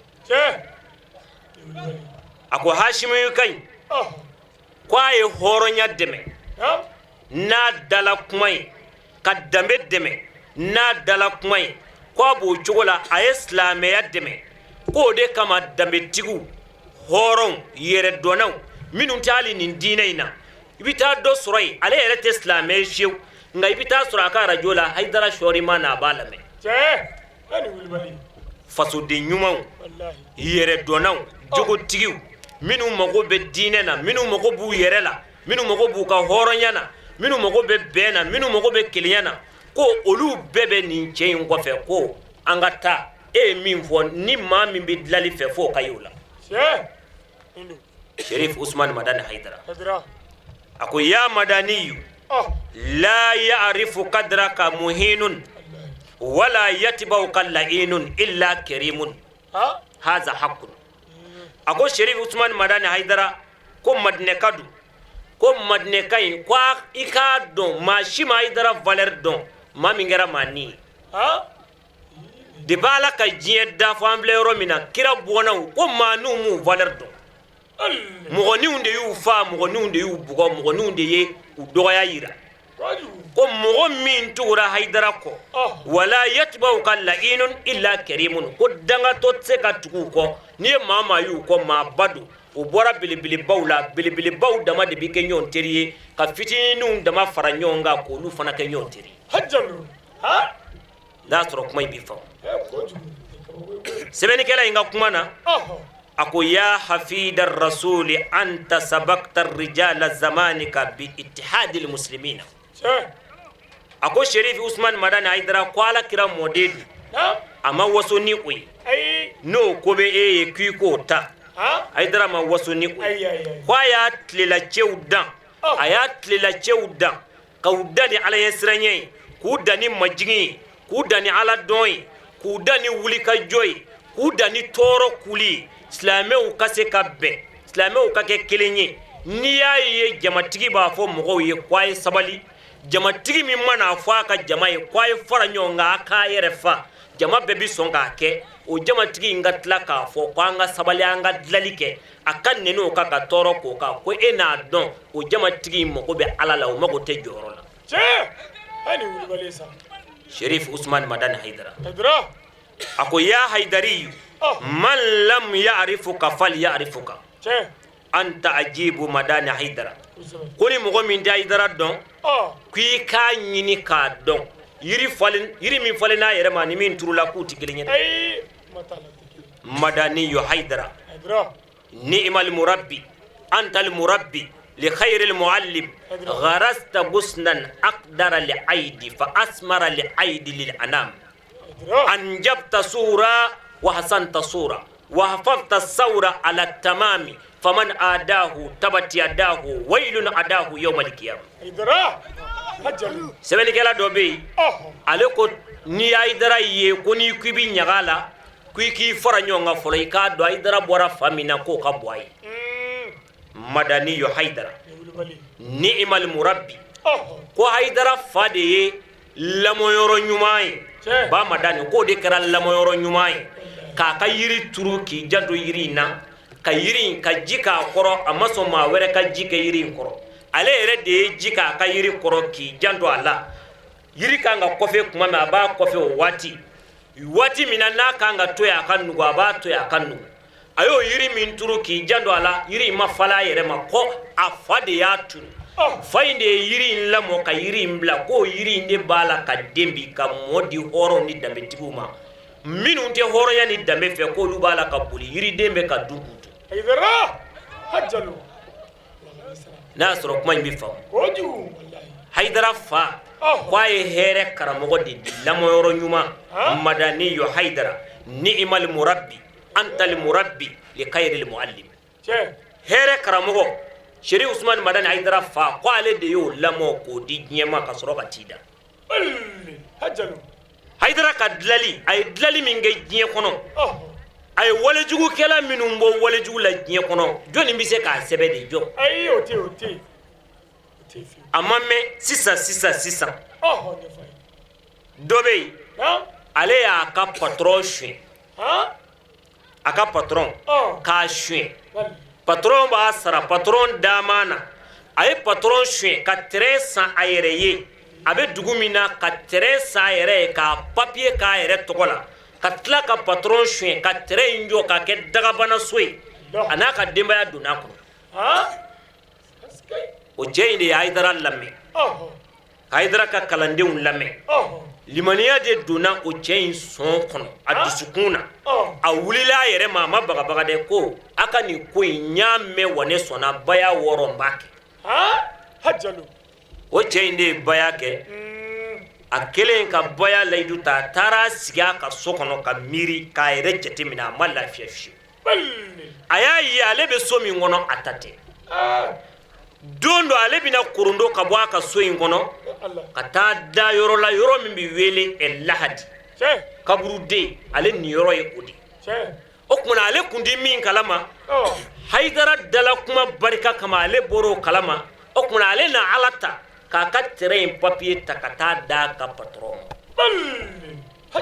A ko Hashimiyu ka ɲi ko a ye hɔrɔnya dɛmɛ n'a dala kuma ye, ka danbe dɛmɛ n'a dala kuma ye, ko a b'o cogo la a ye silamɛya dɛmɛ, k'o de kama danbetigiw, hɔrɔnw, yɛrɛdɔnnaw minnu tɛ hali nin diinɛ in na, i bɛ taa dɔ sɔrɔ yen, ale yɛrɛ tɛ silamɛ ye fiyewu, nka i bɛ taa sɔrɔ a ka arajo la Hayidara sɔɔrima na, a b'a lamɛn. Fasoden ɲumanw, yɛrɛdɔnnaw, jogotigiw minnu mago bɛ diinɛ na, minnu mago b'u yɛrɛ la, minnu mago b'u ka hɔrɔnya na, minnu mago bɛ bɛn na, minnu mago bɛ kelenya na, ko olu bɛɛ bɛ nin cɛ in kɔfɛ, ko an ka taa. E ye min fɔ, ni maa min bɛ dilali fɛ, f'o ka ye o la. Sherif Usman Madani Haidara a ko ya madaniyu la ya'rifu kadraka muhinun wala yatba'uka la'inun illa karimun haza haqqun. A ko Sherif Usman Madani Haidara ko madinɛka don, ko madinɛka in ko i k'a dɔn maa si ma Haidara valeur dɔn maa min kɛra maa ni ye. Depuis Ala ka diɲɛ da fo an filɛ yɔrɔ min na, kira bɔnnaw ko maaninw m'u valeur dɔn, mɔgɔninw de y'u faa, mɔgɔninw de y'u bugɔ, mɔgɔninw de ye u dɔgɔya yira, ko mɔgɔ min tugura Hayidara kɔ, wala yatba'uka la'inun illa karimun, ko dangatɔ tɛ se ka tugu u kɔ, n'i ye maa maa y'u kɔ, maaba don, o bɔra belebelebaw la, belebelebaw dama de bɛ kɛ ɲɔgɔn teri ye, ka fitininw dama fara ɲɔgɔn kan k'olu fana kɛ ɲɔgɔn teri ye. N'a sɔrɔ kuma in bɛ faamu. Sɛbɛnnikɛla in ka kuma na, a ko ya hafida rasuli anta sabakta rijala zamanika bi ittihadil muslimina. A ko Sherif Usman Madani Hayidara ko Ala kira mɔden don, a ma waso ni o ye, n'o ko bɛ e ye k'i k'o ta, Hayidara ma waso ni o ye, ko a y'a tilela cɛw dan, a y'a tilela cɛw dan k'u dan ni Ala ɲɛsiranɲɛ ye, k'u dan ni majigin ye, k'u dan ni Ala dɔn ye, k'u dan ni wulikajɔ ye, k'u dan ni tɔɔrɔ kuli ye, silamɛw ka se ka bɛn, silamɛw ka kɛ kelen ye. N'i y'a ye jamatigi b'a fɔ mɔgɔw ye ko a ye sabali, jamatigi min mana fɔ a ka jama ye ko a ye fara ɲɔgɔn kan, a k'a yɛrɛ fa, jama bɛɛ bɛ sɔn k'a kɛ. O jamatigi in ka tila k'a fɔ ko an ka sabali, an ka dilali kɛ, a ka nɛni o kan, ka tɔɔrɔ k'o kan, ko e n'a dɔn o jamatigi in mago bɛ Ala la, o mago tɛ jɔyɔrɔ la. Sherif Usman Madani Hayidara a ko ya hayidari man lam ya'rifuka fal ya'rifuka anta ajibu Madani Hayidara, ko ni mɔgɔ min tɛ Hayidara dɔn, k'i k'a ɲini k'a dɔn, yiri min falen n'a yɛrɛ ma ni min turula k'u tɛ kelen ye dɛ. Madani yo Hayidara ni'mal murabbi antal murabbi li khayril muallim gharasta gusnan aqdara li aidi fa asmara li aidi lil anam anjabta sura wa hasanta sura wa hafafta sawra ala tamami faman adahu tabati adahu wailun adahu yawmal qiyamah. Sɛbɛnnikɛla dɔ bɛ yen, ale ko n'i Hayidara ye ko n'i ko i bɛ ɲaga la, ko i k'i fara ɲɔgɔn kan fɔlɔ, i k'a dɔn Hayidara bɔra fa min na k'o ka bon a ye. Madani yo Hayidara ni'mal murabbi, ko Hayidara fa de ye lamɔyɔrɔ ɲuman ye, ba Madani k'o de kɛra lamɔyɔrɔ ɲuman ye, k'a ka yiri turu k'i janto yiri in na, ka yiri in ka ji k'a kɔrɔ, a ma sɔn maa wɛrɛ ka ji kɛ yiri in kɔrɔ, ale yɛrɛ de ye ji k'a ka yiri kɔrɔ k'i janto a la. Yiri kan ka kɔfɛ tuma min, a b'a kɔfɛ o waati, waati min na n'a kan ka to yen a ka nugu, a b'a to yen a ka nugu. A y'o yiri min turu k'i janto a la, yiri in ma falen a yɛrɛ ma, ko a fa de y'a turu, fa in de ye yiri in lamɔ ka yiri in bila, k'o yiri in de b'a la ka den bi ka mɔ di hɔrɔnw ni danbetigiw ma. Minnu tɛ hɔrɔnya ni danbe fɛ, k'olu b'a la ka boli, yiriden bɛ ka dun k'u to. N'a y'a sɔrɔ kuma in bɛ faamu. Hayidara fa ko a ye hɛrɛ karamɔgɔ de di, lamɔyɔrɔ ɲuman. Madani yo Hayidara ni'mal murabbi antal murabbi li khayril muallim. Hɛrɛ karamɔgɔ Sherif Usman Madani Hayidara fa ko ale de y'o lamɔ k'o di diɲɛ ma ka sɔrɔ ka t'i da. Hayidara ka dilali, a ye dilali min kɛ diɲɛ kɔnɔ, a ye walejugukɛla minnu bɔ walejugu la diɲɛ kɔnɔ, jɔnni bɛ se k'a sɛbɛn de jɔ? A ma mɛn sisan sisan sisan, dɔ bɛ yen, ale y'a ka patron suɲɛ, a ka patron k'a suɲɛ. Patron b'a sara, patron dama na, a ye patron suɲɛ ka terrain san a yɛrɛ ye. A bɛ dugu min na, ka terrain san a yɛrɛ ye, k'a papier k'a yɛrɛ tɔgɔ la, ka tila ka patron suɲɛ ka terrain in jɔ k'a kɛ dagabana so ye. A n'a ka denbaya donna a kɔnɔ. O cɛ in de ye Hayidara lamɛn, Hayidara ka kalandenw lamɛn. Limaniya de donna o cɛ in sɔn kɔnɔ, a dusukun na. A wulila a yɛrɛ ma, a ma bagabaga dɛ, ko a ka nin ko in, n y'a mɛn wa ne sɔnna, baya 6 n b'a kɛ. O cɛ in de ye baya kɛ. A kɛlen ka baya layidu ta, a taara sigi a ka so kɔnɔ ka miiri k'a yɛrɛ jateminɛ, a ma lafiya fiyewu. A y'a ye ale bɛ so min kɔnɔ, a ta tɛ. Don dɔ, ale bɛna korondo ka bɔ a ka so in kɔnɔ ka taa da yɔrɔ la, yɔrɔ min bɛ wele ɛ lahadi, kaburuden. Ale niyɔrɔ ye o de. O tuma ale kun tɛ min kalama, Hayidara dala kuma barika kama, ale bɔra o kalama. O tuma ale na Ala ta k'a ka terrain in papier ta ka taa d'a ka patron ma.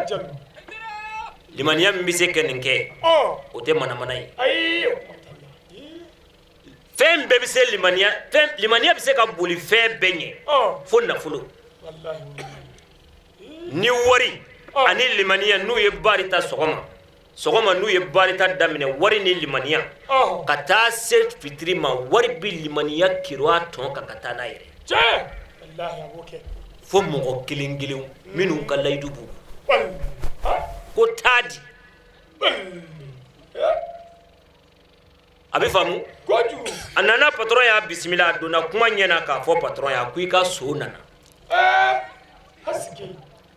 Limaniya min bɛ se ka nin kɛ, o tɛ manamana ye. Fɛn bɛɛ bɛ se limaniya, fɛn limaniya bɛ se ka boli fɛn bɛɛ ɲɛ fo nafolo. Ni wari ani limaniya n'u ye baari ta sɔgɔma sɔgɔma, n'u ye baarita daminɛ, wari ni limaniya, ka taa se fitiri ma, wari bɛ limaniya kiruwa tɔn kan ka taa n'a yɛrɛ, fo mɔgɔ kelen kelen minnu ka layidu b'u ko taa di. A bɛ faamu. A nana, patron y'a bisimila, a donna kuma ɲɛ na k'a fɔ patron ye, a ko i ka so nana,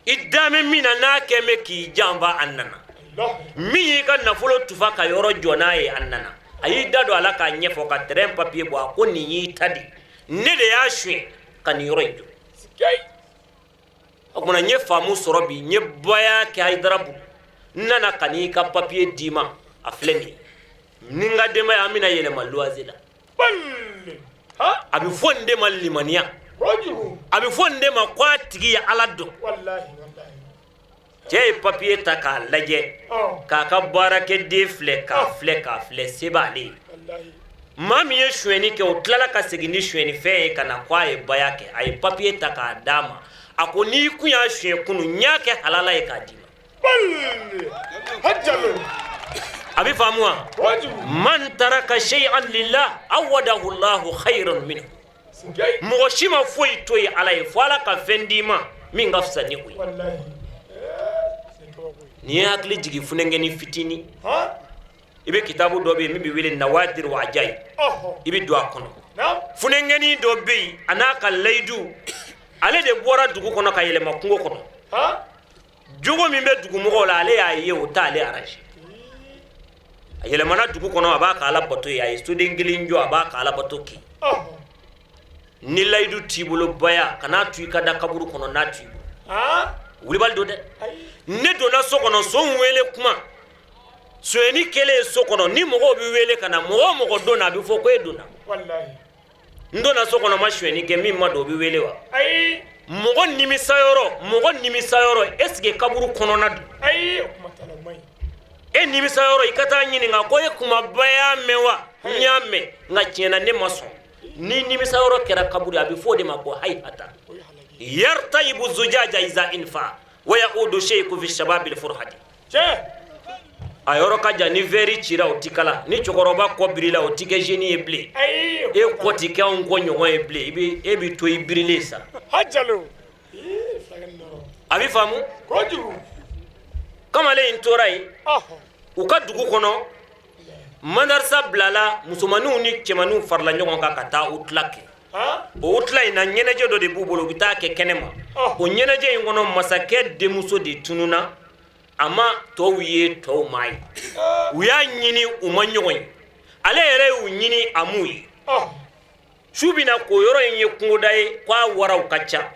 i damɛ min na n'a kɛn bɛ k'i janfa, a nana. Min y'i ka nafolo tufa ka yɔrɔ jɔ n'a ye, a nana. A y'i da don a la k'a ɲɛfɔ, ka terrain papier bɔ. A ko nin y'i ta de, ne de y'a suɲɛ ka nin yɔrɔ in jɔ. O tuma n ye faamu sɔrɔ bi, n ye baya kɛ Hayidara bolo, n nana ka n'i ka papier d'i ma, a filɛ nin ye. Ni n ka denbaya, an bɛna yɛlɛma luwanse la. A bɛ fɔ nin de ma limaniya, a bɛ fɔ nin de ma ko a tigi ye Ala dɔn. Cɛ ye papiye ta k'a lajɛ, k'a ka baarakɛden filɛ, k'a filɛ, k'a filɛ, se b'ale ye. Maa min ye sonyɛni kɛ, o tilala ka segin ni sonyɛnifɛn ye ka na ko a ye baya kɛ. A ye papiye ta k'a d'a ma, a ko n'i kun y'a sonyɛ kunun, n y'a kɛ halala ye k'a d'i ma. A bɛ faamu wa? Man taraka shay'an lillah awadahu Allahu khayran minhu. Mɔgɔ si ma foyi to yen Ala ye fo Ala ka fɛn d'i ma min ka fisa ni o ye. N'i ye hakili jigin funankɛnin fitinin, i bɛ kitabu dɔ bɛ yen min bɛ wele Nawadir wa Ajayi, i bɛ don a kɔnɔ. Funankɛnin dɔ bɛ yen, a n'a ka layidu, ale de bɔra dugu kɔnɔ ka yɛlɛma kungo kɔnɔ. Jogo min bɛ dugumɔgɔw la, ale y'a ye o t'ale arranger. A yɛlɛmana dugu kɔnɔ, a b'a ka ala bato ye. A ye soden kelen jɔ, a b'a ka ala bato kɛ. Ni layidu t'i bolo, baya kan'a to i ka da kaburu kɔnɔ n'a t'i bolo. Wulibali don dɛ. Ne donna so kɔnɔ, so wele kuma sonyɛni kɛlen so kɔnɔ, ni mɔgɔw bɛ wele ka na, mɔgɔ o mɔgɔ donna, a bɛ fɔ ko e donna. N donna so kɔnɔ, ma sonyɛni kɛ, min ma don, o bɛ wele wa? Mɔgɔ nimisa yɔrɔ, mɔgɔ nimisa yɔrɔ, est ce que kaburu kɔnɔna don? E nimisa yɔrɔ, i ka taa ɲininka ko e kuma baya mɛn wa? N y'a mɛn, nka tiɲɛ na ne ma sɔn. Ni nimisa yɔrɔ kɛra kaburu, a bɛ fɔ o de ma ko hayihata yartayibu zujaja iza infa wa yaudu sheiku fi shababil furhadi. A yɔrɔ ka jan, ni verre cira o ti kala, ni cɛkɔrɔba kɔ birila o ti kɛ jeune ye bilen, e kɔ ti kɛ anw kɔ ɲɔgɔn ye bilen, i bɛ e bɛ to i birilen sa. A bɛ faamu. Kamalen in tora yen u ka dugu kɔnɔ, madarasa bilala, musomanninw ni cɛmanninw farala ɲɔgɔn kan ka taa u tila kɛ. O tila in na, ɲɛnajɛ dɔ de b'u bolo, u bɛ taa kɛ kɛnɛ ma. O ɲɛnajɛ in kɔnɔ, masakɛ denmuso de tununna, a ma tɔw ye, tɔw m'a ye. U y'a ɲini, u ma ɲɔgɔn ye. Ale yɛrɛ y'u ɲini, a m'u ye. Su bɛna ko, yɔrɔ in ye kungoda ye, k'a waraw ka ca.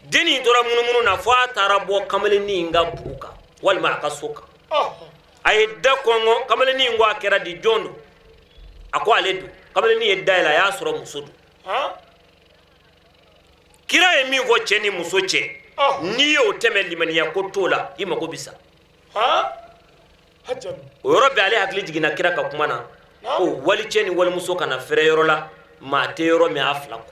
Dennin tora munumunu na fo a taara bɔ kamalennin in ka bugu kan walima a ka so kan. A ye da kɔngɔ, kamalennin in ko a kɛra di, jɔn don? A ko ale don. Kamalennin ye da yɛlɛ, a y'a sɔrɔ muso don. Kira ye min fɔ cɛ ni muso cɛ, n'i y'o tɛmɛ, limaniya ko t'o la, i mago bɛ sa. O yɔrɔ bɛɛ, ale hakili jiginna kira ka kuma na. Ko walicɛ ni walimuso kana fɛrɛ yɔrɔ la, maa tɛ yɔrɔ min, a fila kɔ.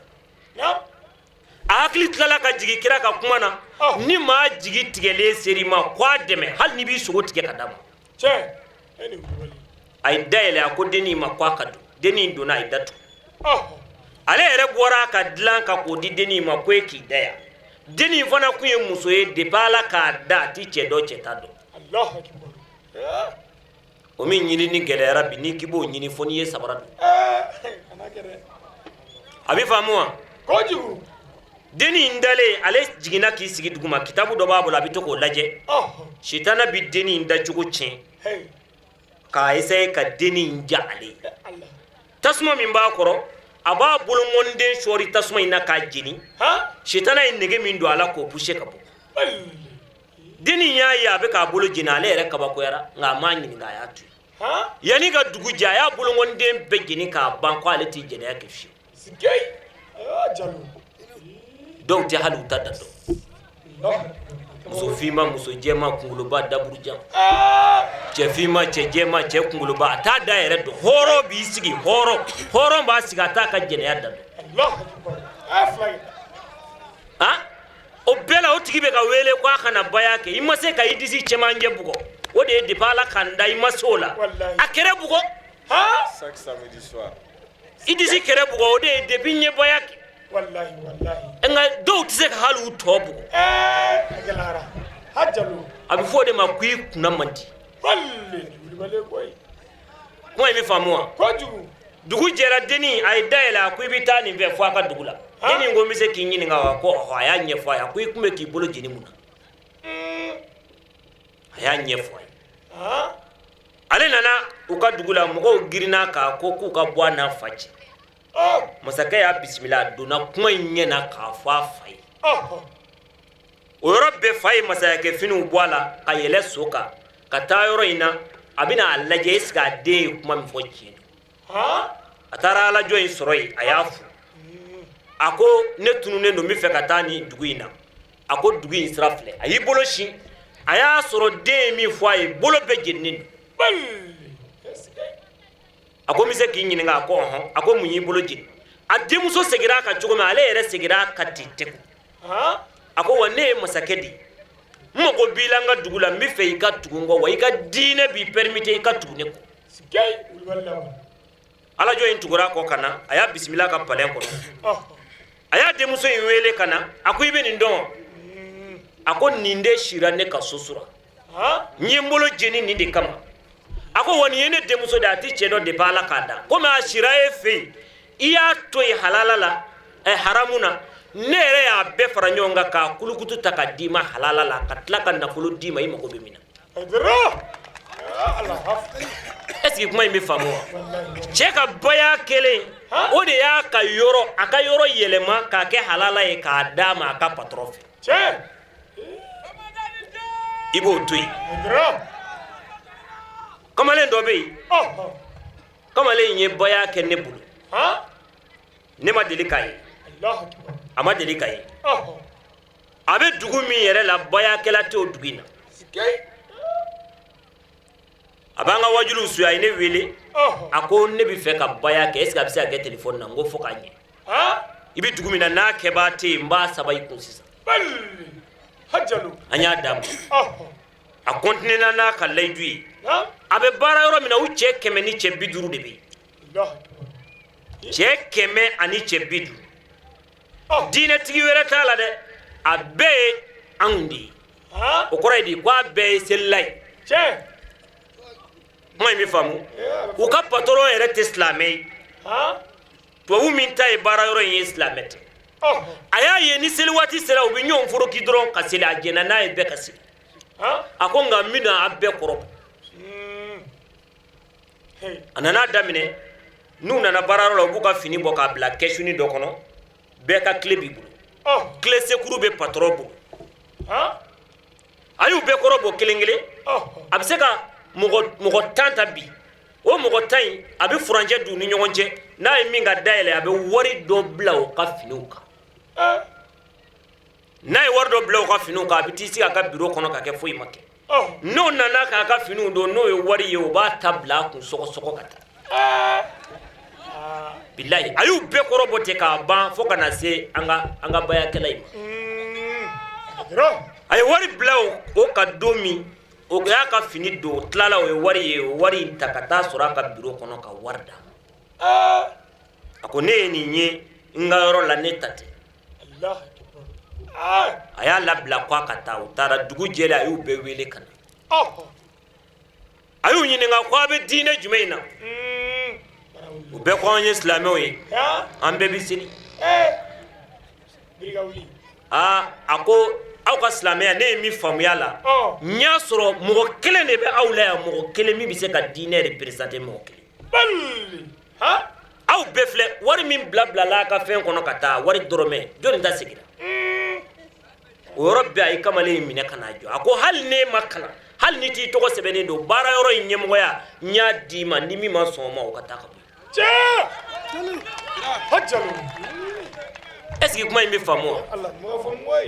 A hakili tilala ka jigin kira ka kuma na, ni maa jigi tigɛlen ser'i ma, ko a dɛmɛ, hali n'i b'i sogo tigɛ ka d'a ma. A ye da yɛlɛ, a ko dennin ma ko a ka don. Dennin donna, a ye da tugu. Ale yɛrɛ bɔra a ka dilan kan k'o di dennin ma, ko e k'i da yan. Dennin fana kun ye muso ye, depuis Ala k'a da, a ti cɛ dɔn, cɛ t'a dɔn. O min ɲinini gɛlɛyara bi, n'i k'i b'o ɲini, fo n'i ye sabara don. A bɛ faamu wa? Dennin in dalen, ale jiginna k'i sigi duguma, kitabu dɔ b'a bolo, a bɛ to k'o lajɛ. Sitana bɛ dennin in dacogo tiɲɛ k'a essayer ka dennin in ja ale ye. Tasuma min b'a kɔrɔ, a b'a bolonkɔnden sɔɔri tasuma in na k'a jeni. Sitana ye nege min don a la, k'o pousser ka bɔ. Dennin y'a ye a bɛ k'a bolo jeni, ale yɛrɛ kabakoyara, nka a m'a ɲininka, a y'a to yen. Yanni ka dugu jɛ, a y'a bolonkɔnden bɛɛ jeni k'a ban, ko ale tɛ jɛnɛya kɛ fiyewu. Dɔw tɛ hali u ta da dɔn. Muso finma, muso jɛma, kunkoloba, daburujan, cɛ finma, cɛ jɛma, cɛ kunkoloba, a t'a da yɛrɛ dɔn. Hɔrɔn b'i sigi, hɔrɔn hɔrɔn b'a sigi, a t'a ka jɛnɛya da dɔn. O bɛɛ la, o tigi bɛ ka wele ko a kana baya kɛ. I ma se ka i disi cɛmancɛ bugɔ, o de ye depuis Ala k'an da, i ma se o la, a kɛrɛ bugɔ. I disi kɛrɛ bugɔ, o de ye depuis n ye baya kɛ. Nka dɔw tɛ se ka hali u tɔ bugɔ. A bɛ fɔ o de ma ko i kunna man di. Kuma in bɛ faamu wa? Dugu jɛra, dennin a ye da yɛlɛ, a ko i bɛ taa nin fɛ fo a ka dugu la. Dennin ko n bɛ se k'i ɲininka wa? Ko ɔhɔ. A y'a ɲɛfɔ a ye. A ko i tun bɛ k'i bolo jeni mun na? A y'a ɲɛfɔ a ye. Ale nana u ka dugu la, mɔgɔw girinna k'a ko k'u ka bɔ a n'a fa cɛ. Masakɛ y'a bisimila, a donna kuma in ɲɛ na k'a fɔ a fa ye. O yɔrɔ bɛɛ, fa ye masakɛ finiw bɔ a la ka yɛlɛ so kan ka taa yɔrɔ in na, a bɛna a lajɛ est-ce que a den ye kuma min fɔ tiɲɛ don. A taara alajɔ in sɔrɔ yen, a y'a fo, a ko ne tununnen don, n bɛ fɛ ka taa nin dugu in na. A ko dugu in sira filɛ. A y'i bolo sin, a y'a sɔrɔ den ye min fɔ a ye, bolo bɛɛ jeninen don. A ko n bɛ se k'i ɲininka? A ko ɔhɔn. A ko mun y'i bolo jeni? A denmuso seginna a kan cogo min, ale yɛrɛ seginna a kan ten tɛku. A ko wa ne ye masakɛ de ye, n mago b'i la n ka dugu la, n bɛ fɛ i ka tugu n kɔ, wa i ka diinɛ b'i permettre i ka tugu ne kɔ. Alajɔ in tugura a kɔ ka na, a y'a bisimila a ka palais kɔnɔ. A y'a denmuso in wele ka na, a ko i bɛ nin dɔn? A ko nin de sira ne ka so sura, n ye n bolo jeni nin de kama. A ko wa nin ye ne denmuso de, a tɛ cɛ dɔn depuis Ala k'a da. Komi a sira e fɛ yen, i y'a to yen halala la, ɛ haramu na, ne yɛrɛ y'a bɛɛ fara ɲɔgɔn kan k'a kulukutu ta ka d'i ma halala la, ka tila ka nafolo d'i ma i mago bɛ min na. Est-ce que kuma in bɛ faamu wa? Cɛ ka baya kelen, o de y'a ka yɔrɔ, a ka yɔrɔ yɛlɛma k'a kɛ halala ye k'a d'a ma a ka patɔrɔn fɛ. I b'o to yen. Kamalen dɔ bɛ yen, kamalen in ye baya kɛ ne bolo, ne ma deli k'a ye, a ma deli k'a ye. A bɛ dugu min yɛrɛ la, bayakɛla tɛ o dugu in na. A b'an ka wajuliw suit. A ye ne wele, a ko ne bɛ fɛ ka baya kɛ, est-ce que a bɛ se ka kɛ telefɔni na? N ko fo k'a ɲɛ. I bɛ dugu min na, n'a kɛbaa tɛ yen, n b'a saba i kun sisan. An y'a d'a ma, a continuena n'a ka layidu ye. A bɛ baara yɔrɔ min na, u cɛ 100 ni cɛ 50 de bɛ yen, cɛ 100 ani cɛ 50. Diinɛtigi wɛrɛ t'a la dɛ, a bɛɛ ye anw de ye. O kɔrɔ ye di? Ko a bɛɛ ye selila ye. Kuma in bɛ faamu? U ka patɔrɔn yɛrɛ tɛ silamɛ ye. Tubabu min ta ye baara yɔrɔ in ye, silamɛ tɛ. A y'a ye ni seli waati sera, u bɛ ɲɔgɔn foroki dɔrɔn ka seli. A jɛnna n'a ye bɛɛ ka seli. A ko nka n bɛna a bɛɛ kɔrɔ. A nana daminɛ, n'u nana baarayɔrɔ la, u b'u ka fini bɔ k'a bila kɛsuni dɔ kɔnɔ, bɛɛ ka clé b'i bolo, clé secours bɛ patɔrɔn bolo. A y'u bɛɛ kɔrɔ bɔ kelen kelen. A bɛ se ka mɔgɔ 10 ta bi. O mɔgɔ 10 in, a bɛ furancɛ don u ni ɲɔgɔn cɛ. N'a ye min ka dayɛlɛ, a bɛ wari dɔ bila o ka finiw kan. N'a ye wari dɔ bila u ka finiw kan, a bɛ t'i sigi a ka biro kɔnɔ ka kɛ foyi ma kɛ. N'o nana k'a ka finiw don, n'o ye wari ye, o b'a ta bila a kun sɔgɔsɔgɔ ka taa. Bilayi, a y'u bɛɛ kɔrɔbɔ ten k'a ban fo ka na se an ka bayakɛla in ma. A ye wari bila o ka don min, o y'a ka fini don, o tilala, o ye wari ye, o wari in ta ka taa sɔrɔ a ka biro kɔnɔ ka wari d'a ma. A ko ne ye nin ye n ka yɔrɔ la, ne ta tɛ. A y'a labila ko a ka taa. U taara, dugu jɛlen, a y'u bɛɛ wele ka na. A y'u ɲininka ko a bɛ diinɛ jumɛn in na? U bɛɛ ko an ye silamɛw ye, an bɛɛ bɛ seli. Aa, a ko aw ka silamɛya, ne ye min faamuya la, n y'a sɔrɔ mɔgɔ kelen de bɛ aw la yan, mɔgɔ kelen min bɛ se ka diinɛ représenter, mɔgɔ kelen. Aw bɛɛ filɛ, wari min bila bilala a ka fɛn kɔnɔ ka taa, wari dɔrɔmɛ jɔnni ta seginna? O yɔrɔ bɛɛ, a ye kamalen in minɛ ka n'a jɔ. A ko hali ne ma kalan, hali ni t'i tɔgɔ sɛbɛnnen don baara yɔrɔ in ɲɛmɔgɔya, n y'a d'i ma, ni min ma sɔn o ma, o ka taa ka bɔ. Est ce que kuma in bɛ faamu wa?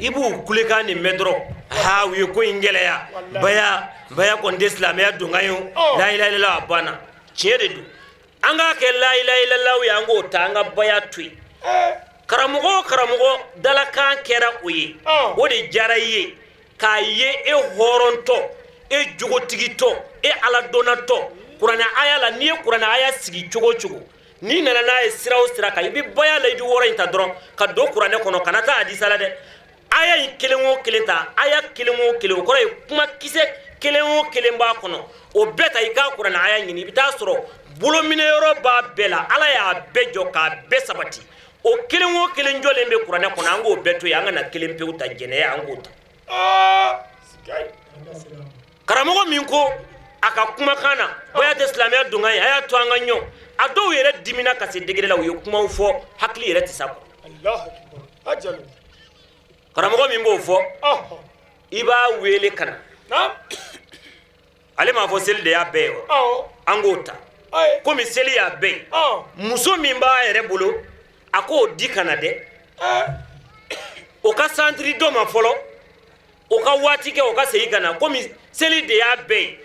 I b'u kulekan nin mɛn dɔrɔn, aa, u ye ko in gɛlɛya, baya baya kɔni tɛ silamɛya donkan ye o, layilayila, a banna. Tiɲɛ de don, an k'a kɛ layilayilalaw ye, an k'o ta, an ka baya to yen. Karamɔgɔ o karamɔgɔ dalakan kɛra o ye, o de diyara i ye k'a ye e hɔrɔntɔ, e jogotigitɔ, e aladɔnnatɔ. Kuranɛ aya la, n'i ye kuranɛ aya sigi cogo o cogo, n'i nana n'a ye sira o sira kan, i bɛ baya layidu wɔɔrɔ in ta dɔrɔn ka don kuranɛ kɔnɔ, kana taa hadisa la dɛ. Aya in kelen o kelen ta, aya kelen o kelen, o kɔrɔ ye kuma kisɛ kelen o kelen b'a kɔnɔ, o bɛɛ ta, i k'a kuranɛ aya ɲini, i bɛ taa sɔrɔ bolominɛyɔrɔ b'a bɛɛ la. Ala y'a bɛɛ jɔ k'a bɛɛ sabati. O kelen o kelen jɔlen bɛ kuranɛ kɔnɔ, an k'o bɛɛ to yen, an ka na kelen pewu ta, jɛnɛya, an k'o ta. Karamɔgɔ min ko a ka kumakan na baya tɛ silamɛya donkan ye, a y'a to an ka ɲɔ. A dɔw yɛrɛ dimina ka se degré la, u ye kumaw fɔ, hakili yɛrɛ tɛ s'a kɔrɔ. Karamɔgɔ min b'o fɔ, i b'a wele ka na. Ale m'a fɔ seli de y'a bɛɛ ye wa? An k'o ta komi seli y'a bɛɛ ye. Muso min b'a yɛrɛ bolo, a k'o di ka na dɛ, o ka santiri dɔ ma fɔlɔ, o ka waati kɛ, o ka segin ka na, komi seli de y'a bɛɛ ye.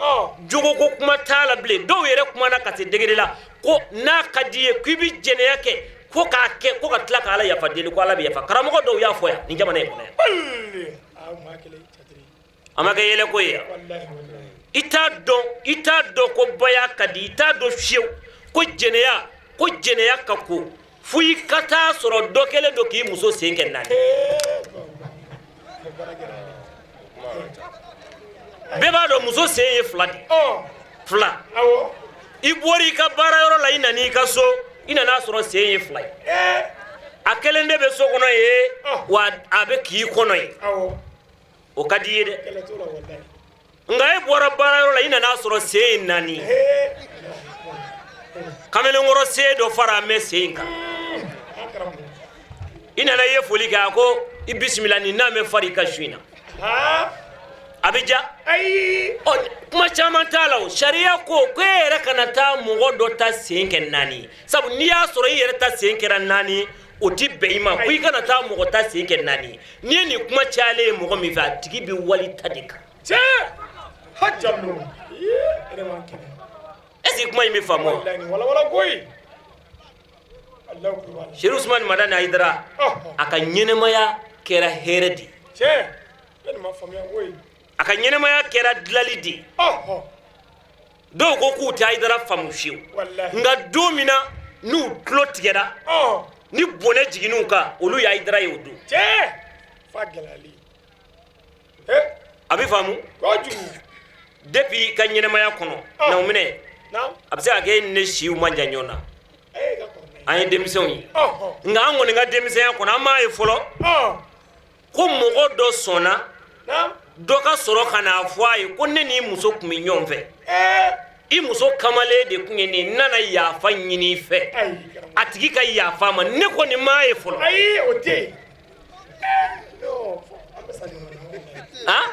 Jogoko kuma t'a la bilen. Dɔw yɛrɛ kumana ka se degré la ko n'a ka di ye k'i bɛ jɛnɛya kɛ, ko k'a kɛ, ko ka tila ka Ala yafa deli, ko Ala bɛ yafa. Karamɔgɔ dɔw y'a fɔ yan nin jamana in kɔnɔ yan. A ma kɛ yɛlɛko ye yan. I t'a dɔn, i t'a dɔn ko baya ka di, i t'a dɔn fiyewu ko jɛnɛya, ko jɛnɛya ka ko fo i ka taa sɔrɔ dɔ kɛlen don k'i muso sen kɛ naani. Bɛɛ b'a dɔn muso sen ye fila de, fila. I bɔra i ka baarayɔrɔ la, i nana i ka so, i nana sɔrɔ sen ye fila ye. A kelen de bɛ so kɔnɔ ye wa, a bɛ k'i kɔnɔ ye, o ka di i ye dɛ. Nka e bɔra baarayɔrɔ la, i nana sɔrɔ sen ye naani, kamalenkɔrɔ sen dɔ fara an bɛ sen in kan. I nana, i ye foli kɛ, a ko i bisimila, nin n'a bɛ fari i ka su in na, a bɛ ja. Ɔ, kuma caman t'a la. O sariya ko ko e yɛrɛ kana taa mɔgɔ dɔ ta sen kɛ naani, sabu n'i y'a sɔrɔ i yɛrɛ ta sen kɛra naani, o ti bɛn i ma, ko i kana taa mɔgɔ ta sen kɛ naani. N'i ye nin kuma cayalen ye mɔgɔ min fɛ, a tigi bɛ wali ta de kan. Est ce que kuma in bɛ faamu wa? Serifu Usumani Madani Hayidara, a ka ɲɛnɛmaya kɛra hɛrɛ de ye, a ka ɲɛnɛmaya kɛra dilali de ye. Dɔw ko k'u tɛ Hayidara faamu fiyewu, nka don min na n'u tulo tigɛra ni bɔnɛ jiginn'u kan, olu ye Hayidara ye o don. A bɛ faamu depuis i ka ɲɛnɛmaya kɔnɔ na minɛ, a bɛ se ka kɛ e ni ne siw man jan ɲɔgɔn na, an ye denmisɛnw ye, nka an kɔni ka denmisɛnya kɔnɔ, an m'a ye fɔlɔ ko mɔgɔ dɔ sɔnna dɔ ka sɔrɔ ka n'a fɔ a ye ko ne n'i muso tun bɛ ɲɔgɔn fɛ, i muso kamalen de tun ye nin, n nana yafa ɲini i fɛ, a tigi ka yafa ma. Ne kɔni m'a ye fɔlɔ. Ayi, o tɛ yen. Han,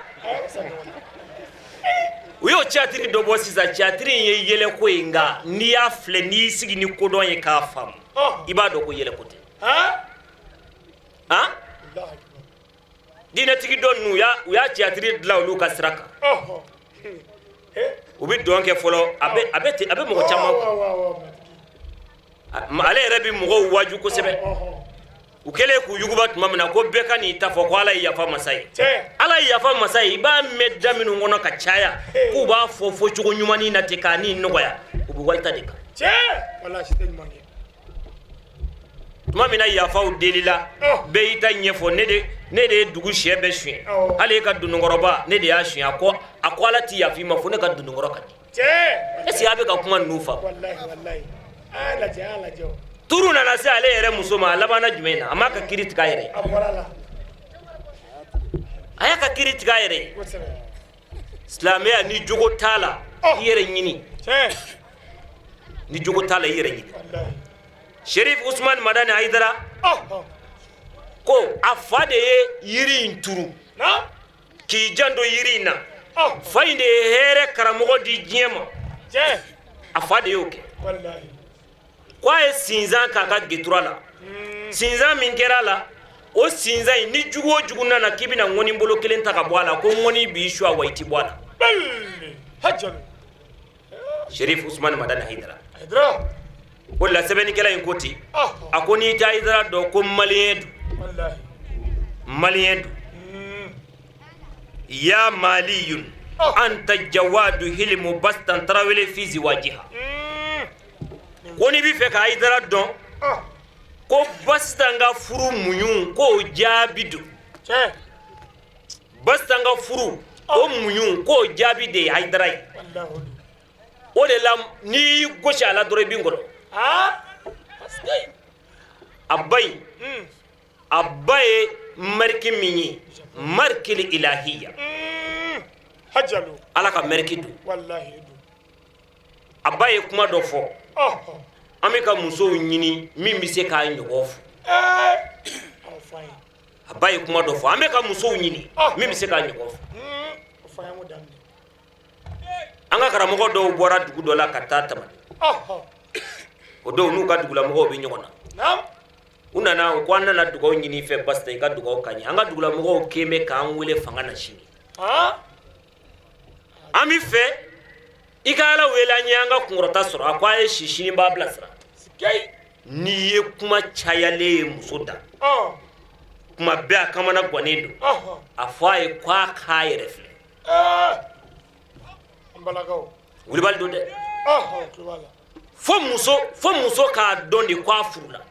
u y'o tiyatiri dɔ bɔ sisan. Tiyatiri in ye yɛlɛko ye, nka n'i y'a filɛ, n'i y'i sigi ni kodɔn ye k'a faamu, i b'a dɔn ko yɛlɛko tɛ. Han, diinɛtigi dɔ ninnu, u y'a tiyatiri dilan olu ka sira kan. U bɛ dɔn kɛ fɔlɔ, a bɛ a bɛ a bɛ mɔgɔ caman kun, ale yɛrɛ bɛ mɔgɔw waaju kosɛbɛ. U kɛlen k'u yuguba tuma min na, ko bɛɛ ka n'i ta fɔ ko Ala ye yafa masa ye, Ala ye yafa masa ye. I b'a mɛn da minnu kɔnɔ ka caya, k'u b'a fɔ fɔcogo ɲumannin na ten k'a ni nɔgɔya, u bɛ walita de kan. Tuma min na yafaw delila, bɛɛ y'i ta ɲɛfɔ. Ne de ne de ye dugu sɛ bɛɛ suɲɛ, hali e ka dununkɔrɔba, ne de y'a suɲɛ. A ko Ala ti yafa i ma fo ne ka dununkɔrɔ ka di. Est ce que a bɛ ka kuma ninnu faamu? Turu nana se ale yɛrɛ muso ma. A labanna jumɛn na? A m'a ka kiri tigɛ a yɛrɛ ye. A y'a ka kiri tigɛ a yɛrɛ ye. Silamɛya, ni jogo t'a la, i yɛrɛ ɲini. Ni jogo t'a la, i yɛrɛ ɲini. Sherif Usman Madani Hayidara ko a fa de ye yiri in turu k'i janto yiri in na. Fa in de ye hɛrɛ karamɔgɔ di diɲɛ ma, a fa de y'o kɛ. Ko a ye sinzan k'a ka getura la. Sinzan min kɛra a la, o sinzan in, ni jugu o jugu nana k'i bɛna ŋɔni bolo kelen ta ka bɔ a la, ko ŋɔni b'i su a wa i ti bɔ a la. Sherif Usman Madani Hayidara o la, sɛbɛnnikɛla in ko ten. A ko n'i tɛ Hayidara dɔn, ko maliyɛn don, maliyɛn don. Ya maliyun anta jawadu hilimu bastan tarawele fi ziwajiha. Ko n'i bɛ fɛ ka Hayidara dɔn, ko Bastan ka furu muɲu, k'o jaabi don. Bastan ka furu o muɲu, k'o jaabi de ye Hayidara ye. O de la, n'i y'i gosi a la dɔrɔn, i b'i ngɔlɔ. A ba in, a ba ye mariki min ye, marikili ilahiya, Ala ka mariki don. A ba ye kuma dɔ fɔ. An bɛ ka musow ɲini min bɛ se k'a ɲɔgɔn fɔ. A ba ye kuma dɔ fɔ. An bɛ ka musow ɲini min bɛ se k'a ɲɔgɔn fɔ. An ka karamɔgɔ dɔw bɔra dugu dɔ la ka taa Tamani. O dɔw n'u ka dugulamɔgɔw bɛ ɲɔgɔn na. U nana, u ko an nana dugaw ɲini i fɛ Basita, i ka dugaw ka ɲɛ. An ka dugulamɔgɔw kɛn bɛ k'an wele fanga na sini. An bɛ fɛ i ka Ala wele an ye, an ka kunkɔrɔta sɔrɔ. A ko a ye si, sini b'a bilasira. N'i ye kuma cayalen ye muso da, kuma bɛɛ a kamana gannen don, a fɔ a ye ko a k'a yɛrɛ filɛ. Wulibali don dɛ. Fo muso k'a dɔn de ko a furula,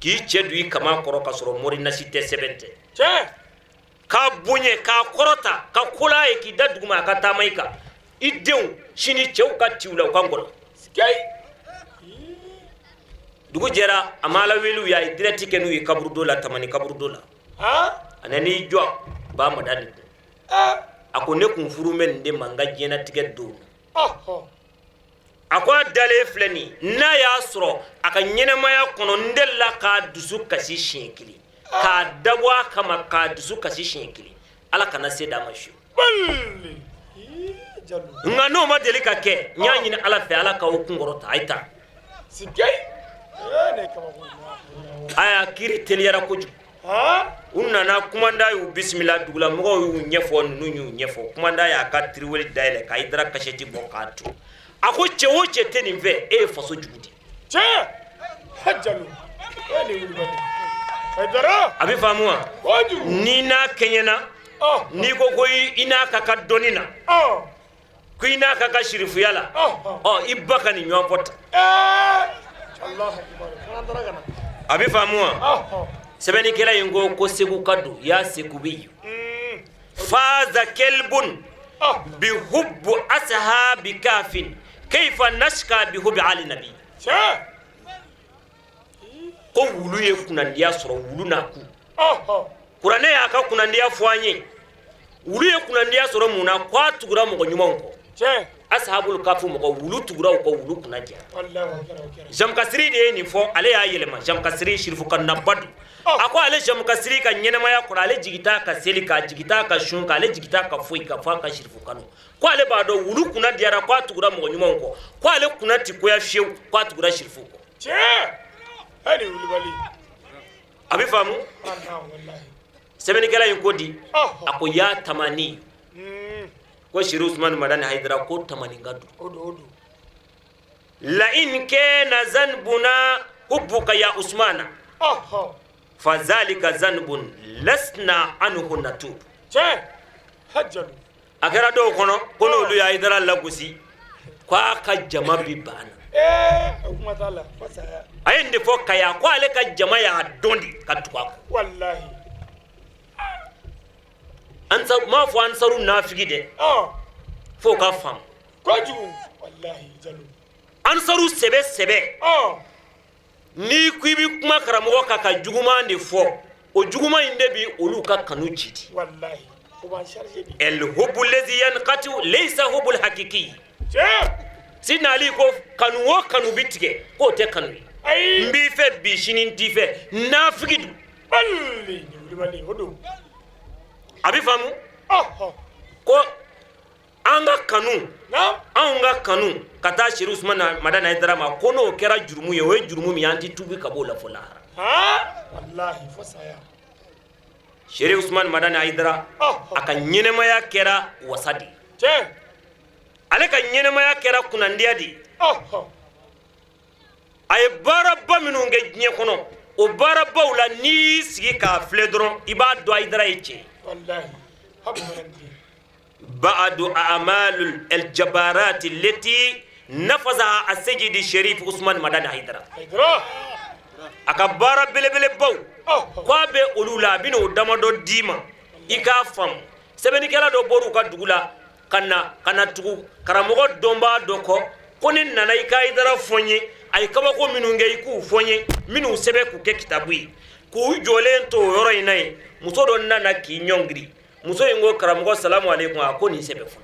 k'i cɛ don i kaman kɔrɔ ka sɔrɔ mori nasi tɛ, sɛbɛn tɛ, k'a bonya, k'a kɔrɔta, ka kola ye, k'i da duguma a ka taama i kan. I denw sini, cɛw ka tiw la, u ka ngɔlɔ. Dugu jɛra, a ma Ala wele u ye, a ye direct kɛ n'u ye kaburudo la, Tamani kaburudo la. A nan'i jɔ ba Madani kun, a ko ne kun furu bɛ nin de ma n ka diɲɛnatigɛ don. A ko a dalen filɛ nin, n'a y'a sɔrɔ a ka ɲɛnamaya kɔnɔ n delila k'a dusu kasi siɲɛ kelen, k'a dabɔ a kama k'a dusu kasi siɲɛ kelen, Ala kana se d'a ma fiyewu. Nka n'o ma deli ka kɛ, n y'a ɲini Ala fɛ, Ala k'aw kunkɔrɔta. A ye taa. A y'a kiiri teliyara kojugu. U nana, kumanda y'u bisimila, dugulamɔgɔw y'u ɲɛfɔ, ninnu y'u ɲɛfɔ. Kumanda y'a ka tiriweli dayɛlɛ ka Hayidara kasɛti bɔ k'a to. A ko cɛ o cɛ tɛ nin fɛ, e ye faso jugu de ye. A bɛ faamu wa? N'i n'a kɛɲɛna, n'i ko ko i n'a ka kan dɔnni na, ko i n'a ka kan sirifuya la, ɔ i ba ka nin ɲɔgɔn fɔ tan. A bɛ faamu wa? Sɛbɛnnikɛla in ko ko Segu ka don ya Segu bɛ yen. Faza kelbun bi hubbu ashabi kafin kayfa nashka bi hubbi ali nabi. Ko wulu ye kunnandiya sɔrɔ, wulu n'a ku. Kuranɛ y'a ka kunnandiya fɔ an ye. Wulu ye kunnandiya sɔrɔ mun na? Ko a tugura mɔgɔ ɲumanw kɔ, ashabul kafu mɔgɔ, wulu tugura u kɔ, wulu kunna jɛra. Jamukasiri de ye nin fɔ, ale y'a yɛlɛma. Jamukasiri sirifu kanunaba don. A ko ale Jamukasiri ka ɲɛnamaya kɔrɔ, ale jigi t'a ka seli kan, jigi t'a ka sun kan, ale jigi t'a ka foyi kan f'a ka sirifu kanu. Ko ale b'a dɔn wulu kunna diyara, ko a tugura mɔgɔ ɲumanw kɔ. Ko ale kunna ti goya fiyewu, ko a tugura sirifu kɔ. A bɛ faamu. Sɛbɛnnikɛla in ko di? A ko ya tamani. Ko Seri Usumani Madani Hayidara ko tamanin ka don. La in kana zanbuna hubbuka ya Usmana fazalika zanbun lasna anhu natub. A kɛra dɔw kɔnɔ ko n'olu ye Hayidara lagosi k'a ka jama bi ban. A ye nin de fɔ Kaya ko ale ka jama y'a dɔn de ka tugu a kɔ. Ansar m'a fɔ ansaru nafigi dɛ, f'o ka faamu. Ansaru sɛbɛ sɛbɛ, n'i ko i bɛ kuma karamɔgɔ kan ka juguman de fɔ, o juguman in de bɛ olu ka kanu jidi. El hubbu lezi yanqatu laysa hubbul hakiki. Sidina Ali ko kanu o kanu bi tigɛ, k'o tɛ kanu ye. N b'i fɛ bi, sini n t'i fɛ, nafigi don. A bɛ faamu ko an ka kanu, anw ka kanu ka taa Seri Usumani Madani Hayidara ma, ko n'o kɛra jurumu ye, o ye jurumu min ye, an tɛ tuubi ka b'o la fo lahara. Seri Usumani Madani Hayidara, a ka ɲɛnɛmaya kɛra wasa de ye, ale ka ɲɛnɛmaya kɛra kunnandiya de ye. A ye baaraba minnu kɛ diɲɛ kɔnɔ, o baarabaw la, n'i y'i sigi k'a filɛ dɔrɔn, i b'a dɔn Hayidara ye cɛ ye. Ba'adu a'malul aljabarati lati nafazaha asejidi Sherif Usman Madani Hayidara, a ka baara belebelebaw ko a bɛ olu la, a bɛna o damadɔ d'i ma i k'a faamu. Sɛbɛnnikɛla dɔ bɔr'u ka dugu la ka na ka na tugu karamɔgɔ dɔnbaa dɔ kɔ ko ne nana i ka Hayidara fɔ n ye, a ye kabako minnu kɛ i k'u fɔ n ye, minnu sɛbɛn k'u kɛ kitabu ye. K'u jɔlen to o yɔrɔ in na yen, muso dɔ nana k'i ɲɔngiri. Muso in ko karamɔgɔ salamu aleykum. A ko nin sɛbɛ fɔlɔ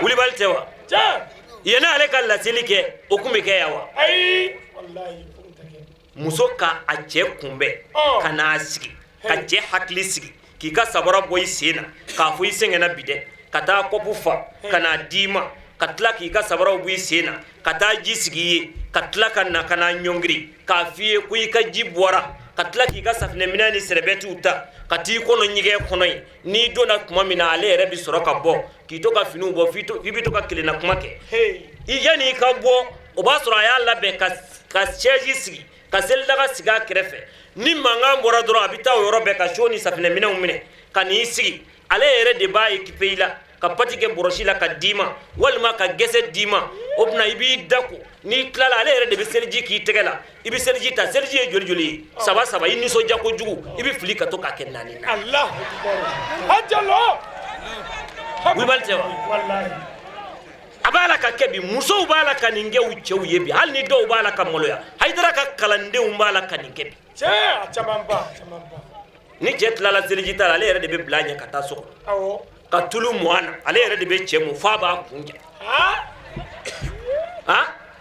wulibali tɛ wa? Yanni ale ka laseli kɛ, o tun bɛ kɛ yan wa? Muso ka a cɛ kunbɛn ka n'a sigi, ka cɛ hakili sigi, k'i ka sabara bɔ i sen na k'a fɔ i sɛgɛnna bi dɛ, ka taa kɔpu fa ka n'a d'i ma, ka tila k'i ka sabaraw bɔ i sen na ka taa ji sigi i ye, ka tila ka na ka n'a ɲɔngiri k'a f'i ye ko i ka ji bɔra, ka tila k'i ka safinɛminɛn ni sɛrɛbɛtiw ta ka t'i kɔnɔ ɲɛgɛn kɔnɔ yen. N'i donna tuma min na, ale yɛrɛ bɛ sɔrɔ ka bɔ k'i to ka finiw bɔ, f'i bɛ to ka kelenna kuma kɛ. Yanni i ka bɔ, o b'a sɔrɔ a y'a labɛn ka chaise sigi, ka selidaga sigi a kɛrɛfɛ. Ni mankan bɔra dɔrɔn, a bɛ taa o yɔrɔ bɛɛ ka seau ni safinɛminɛnw minɛ ka n'i sigi. Ale yɛrɛ de b'a équiper i la, ka pati kɛ bɔrɔsi la ka d'i ma, walima ka gɛsɛ d'i ma. O tuma i b'i da ko, n'i tilala, ale yɛrɛ de bɛ seliji k'i tɛgɛ la, i bɛ seliji ta. Seliji ye joli joli ye? Saba saba. I nisɔndiya kojugu, i bɛ fili ka to k'a kɛ naani na. Wulibali tɛ wa? A b'a la ka kɛ bi, musow b'a la ka nin kɛ u cɛw ye bi, hali ni dɔw b'a la ka maloya. Hayidara ka kalandenw b'a la ka nin kɛ bi. Ni cɛ tilala seliji ta la, ale yɛrɛ de bɛ bila a ɲɛ ka taa so kɔnɔ ka tulu mu a na. Ale yɛrɛ de bɛ cɛ mu f'a b'a kun ja.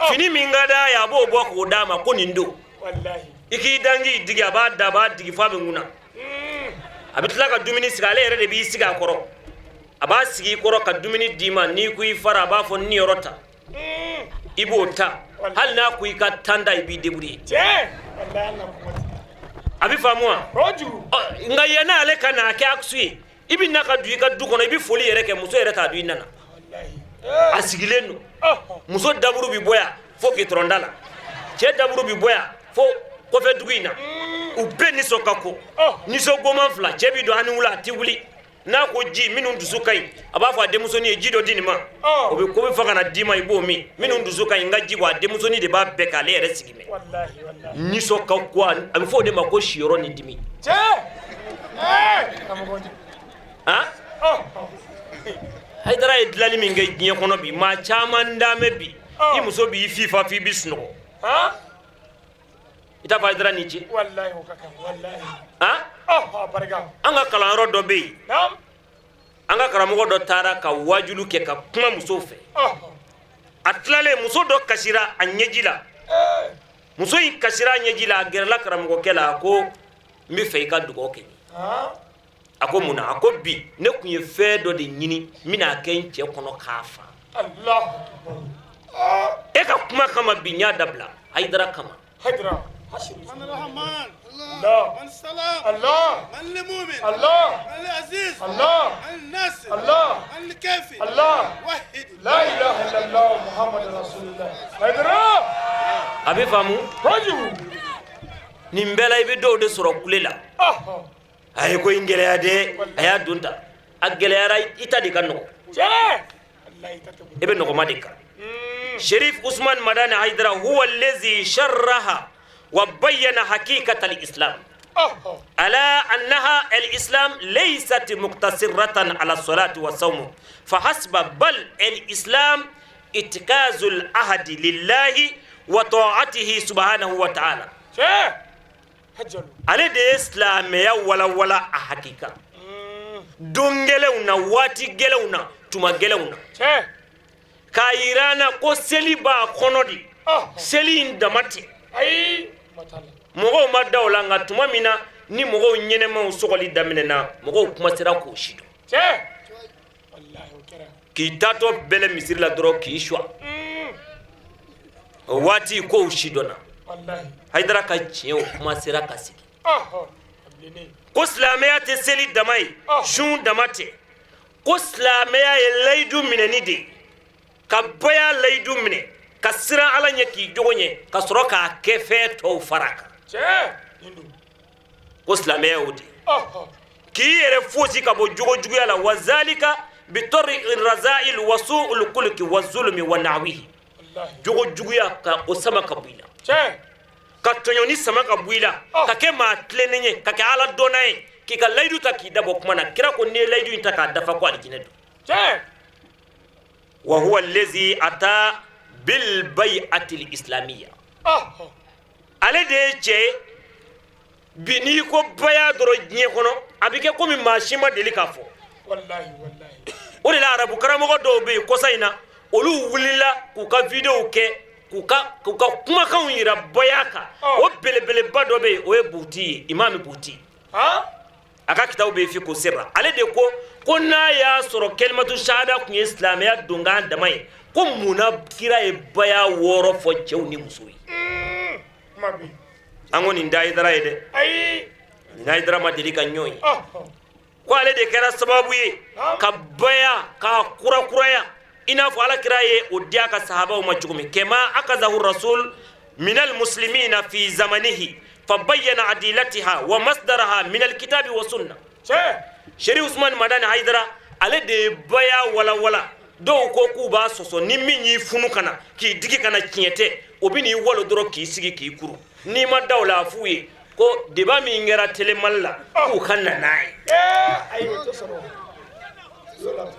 Fini min ka d'a ye, a b'o bɔ k'o d'a ma ko nin don, i k'i dan k'i digi. A b'a da, a b'a digi f'a bɛ ŋuna. A bɛ tila ka dumuni sigi, ale yɛrɛ de b'i sigi a kɔrɔ, a b'a sigi i kɔrɔ ka dumuni d'i ma. N'i ko i fara, a b'a fɔ niyɔrɔ ta, i b'o ta. Hali n'a ko i ka tan ta, i b'i débrouiller. A bɛ faamu wa? Nka yanni ale ka n'a kɛ aksu ye, i bɛ na ka don i ka du kɔnɔ, i bɛ foli yɛrɛ kɛ, muso yɛrɛ t'a dɔn i nana. A sigilen don, muso daburu bɛ bɔ yan fo gitɔrɔnda la, cɛ daburu bɛ bɔ yan fo kɔfɛ dugu in na. U bɛɛ nisɔn ka ko nisɔn goman fila. Cɛ bɛ don a ni wula, a tɛ wuli. N'a ko ji, minnu dusu ka ɲi, a b'a fɔ a denmusonin ye ji dɔ di nin ma, o bɛ ko bɛ fa ka na d'i ma, i b'o min. Minnu dusu ka ɲi, n ka ji bɔ, a denmusonin de b'a bɛɛ k'ale yɛrɛ sigi mɛ nisɔn ka ko. A bɛ fɔ o de ma ko siyɔrɔ ni dimi. Hayidara ye dilanni min kɛ diɲɛ kɔnɔ bi, maa caman danbɛ bi, i muso b'i fifa f'i bɛ sunɔgɔ, i t'a fɔ Hayidara ni ce. An ka kalanyɔrɔ dɔ bɛ yen, an ka karamɔgɔ dɔ taara ka wajulu kɛ ka kuma musow fɛ. A tilalen, muso dɔ kasira a ɲɛji la. Muso in kasira a ɲɛji la, a gɛrɛla karamɔgɔkɛ la, a ko n bɛ fɛ i ka dugawu kɛ. A ko mun na? A ko bi ne tun ye fɛn dɔ de ɲini n bɛna kɛ n cɛ kɔnɔ k'a fa. E ka kuma kama bi n y'a dabila, Hayidara kama. من الرحمن الله من السلام الله من المؤمن الله من العزيز الله من الناصر الله من الكافي الله وحد لا اله الا الله محمد رسول الله A bɛ faamu nin bɛɛ la. I bɛ dɔw de sɔrɔ kule la: a ye ko in gɛlɛya dɛ, a y'a don ta, a gɛlɛyara. I ta de ka nɔgɔ, i bɛ nɔgɔma de kan. Sherif Usman Madani Haidara huwa allazi sharraha wa bayyana haqiqata al-islam ala annaha al-islam laysat muqtasiratan ala salati wa sawm fahasba, bal al-islam itikazu al-ahdi lillahi wa ta'atihi subhanahu wa ta'ala. Ale de ye silamɛya walawala a hakika don gɛlɛnw na, waati gɛlɛnw na, tuma gɛlɛnw na, k'a yira an na ko seli b'a kɔnɔ de, seli in dama tɛ. Mɔgɔw ma da o la, nka tuma min na ni mɔgɔw ɲɛnɛmaw sɔgɔli daminɛna, mɔgɔw kumasera k'o si dɔn. K'i taatɔ bɛlɛ misiri la dɔrɔn k'i suwa, o waati kow si dɔnna. Hayidara ka tiɲɛw kumasera ka sigi ko silamɛya tɛ seli dama ye, sun dama tɛ, ko silamɛya ye layidu minɛni de ye, ka baya layidu minɛ, ka siran Ala ɲɛ, k'i jogo ɲɛ, ka sɔrɔ k'a kɛ fɛn tɔw fara a kan. Ko silamɛya y'o de ye, k'i yɛrɛ fosi ka bɔ jogo juguya la, wa zalika bitarki razail wa su'ul khuluqi wa zulmi wa nahwihi. Jogo juguya, ka o sama ka bɔ i la, ka tɔɲɔni sama ka bɔ i la, ka kɛ maa tilennen ye, ka kɛ Ala dɔnna ye, k'i ka layidu ta, k'i dabɔ kuma na. Kira ko n'i ye layidu in ta k'a dafa, ko alijinɛ don. Wa huwa allazi ata bil bay'ati al islamiyya. Ale de ye cɛ ye bi, n'i ko baya dɔrɔn diɲɛ kɔnɔ, a bɛ kɛ komi maa si ma deli k'a fɔ. O de la arabu karamɔgɔ dɔw bɛ yen kɔsa in na, olu wulila k'u ka videow kɛ, k'u ka kumakanw yira baya kan. O belebeleba dɔ bɛ yen, o ye Buti ye, Imami Buti. A ka kitabu bɛ yen, fi ko sirra. Ale de ko ko n'a y'a sɔrɔ kalimatu shahada tun ye silamɛya donkan dama ye, ko munna kira ye baya 6 fɔ cɛw ni musow ye? An ko nin tɛ Hayidara ye dɛ, nin Hayidara ma deli ka ɲɔgɔn ye. Ko ale de kɛra sababu ye ka baya k'a kurakuraya, i n'a fɔ Ala kira ye o di a ka sahabaw ma cogo min. Kama akazahu rasul minal muslimina fi zamanihi fa bayyana adilatiha wa masdaraha min alkitabi wa sunna. Sherif Usman Madani Haidara, ale de ye baya walawala. Dɔw ko k'u b'a sɔsɔ, ni min y'i funu ka na k'i digi ka na, tiɲɛ tɛ, o bɛ n'i walo dɔrɔn k'i sigi k'i kuru. N'i ma da o la, a f'u ye ko débat min kɛra Télé Mali la, k'u ka na n'a ye,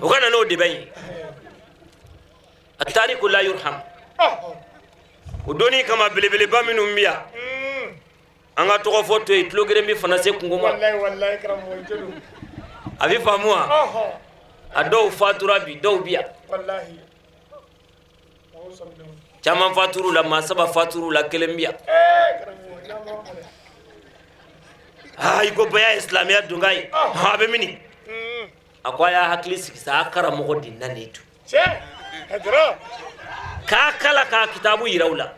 u ka na n'o débat in ye. A tariku la yurham. O donni kama, belebeleba minnu bɛ yan, an ka tɔgɔ fɔ to yen, tulo kelen bɛ fana se kungo ma. A bɛ faamu wa? A dɔw fatura bi, dɔw bi yan, caman faturu la, maa saba faturu la, kelen bi yan. Aa, i ko baya ye silamɛya donkan ye, a bɛ mini? A ko a y'a hakili sigi sa, a karamɔgɔ de nanen to k'a kala k'a kitabu yira u la.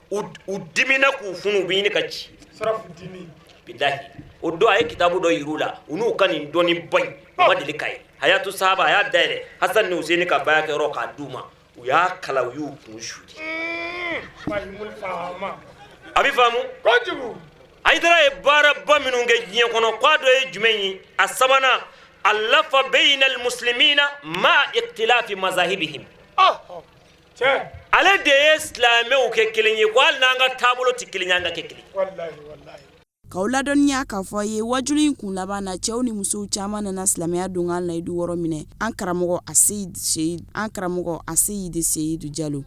U dimina k'u funu, u bɛ ɲini ka ci. Bilahi, o don a ye kitabu dɔ yir'u la, u n'u ka nin dɔnni ba in, u ma deli k'a ye, Hayatu Sahaba. A y'a dayɛlɛ, Hasan ni Useni ka baya kɛ yɔrɔ, k'a d'u ma, u y'a kala, u y'u kun suli. A bɛ faamu. Hayidara ye baaraba minnu kɛ diɲɛ kɔnɔ, k'a dɔ ye jumɛn ye? A sabanan, allafa bayna almuslimina ma ikhtilafi mazahibihim. Ale de ye silamɛw kɛ kelen ye, ko hali n'an ka taabolo tɛ kelen ye, an ka kɛ kelen ye. K'aw ladɔnniya k'a fɔ a ye, wajuli in kun laban na, cɛw ni musow caman nana silamɛya donkan layidu 6 minɛ an karamɔgɔ Aseyid Seyid, an karamɔgɔ Aseyidi Seyidu Jalo.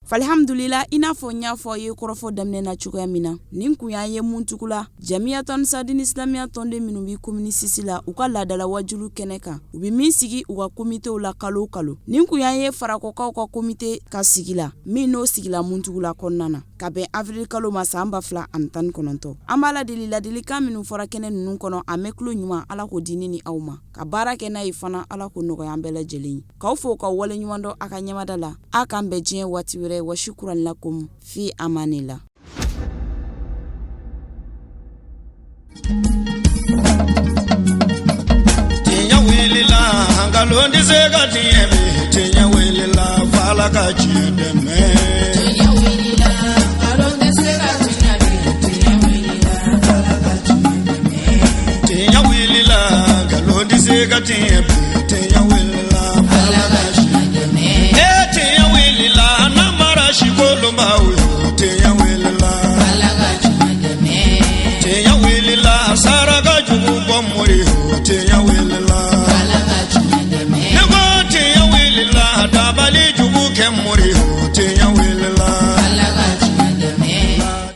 Falhamdulila, i n'a fɔ n y'a fɔ aw ye kɔrɔfɔ daminɛ na cogoya min na, nin kun y'an ye Muntugula, Jamiyatu Ansaridini silamɛya tɔnden minnu bɛ commune 6 la, u ka laadala wajulu kɛnɛ kan, u bɛ min sigi u ka komitew la kalo o kalo. Nin kun y'an ye Farakɔkaw ka komite ka sigi la, min n'o sigila Muntugula kɔnɔna na. Ka bɛn avril kalo ma san 2019. An b'Ala deli ladilikan minnu fɔra kɛnɛ ninnu kɔnɔ, a mɛn tulo ɲuman, Ala k'o di ne ni aw ma, ka baara kɛ n'a ye fana, Ala k'o nɔgɔya an bɛɛ lajɛlen ye. K'aw fo k'aw waleɲuman dɔn a ka ɲɛmada la. A k'an bɛn diɲɛ waati wɛrɛ. Wa shukran lakum fi amanila. Tiɲɛ wulila, nkalon tɛ se ka tiɲɛ bi. Tiɲɛ wulila, f'Ala ka tiɲɛ dɛmɛ. Tiɲɛ wulila, nkalon tɛ se ka tiɲɛ bi. Tiɲɛ wulila, Ala ka tiɲɛ dɛmɛ. Tiɲɛ wulila, nkalon tɛ se ka tiɲɛ bi. Tiɲɛ wulila, f'Ala ka tiɲɛ dɛmɛ. Ee tiɲɛ wulila, namara si kolonbaw yo. Tiɲɛ wulila, Ala ka tiɲɛ dɛmɛ. Tiɲɛ wulila, saraka jugu bɔ mori yo. Tiɲɛ wulila.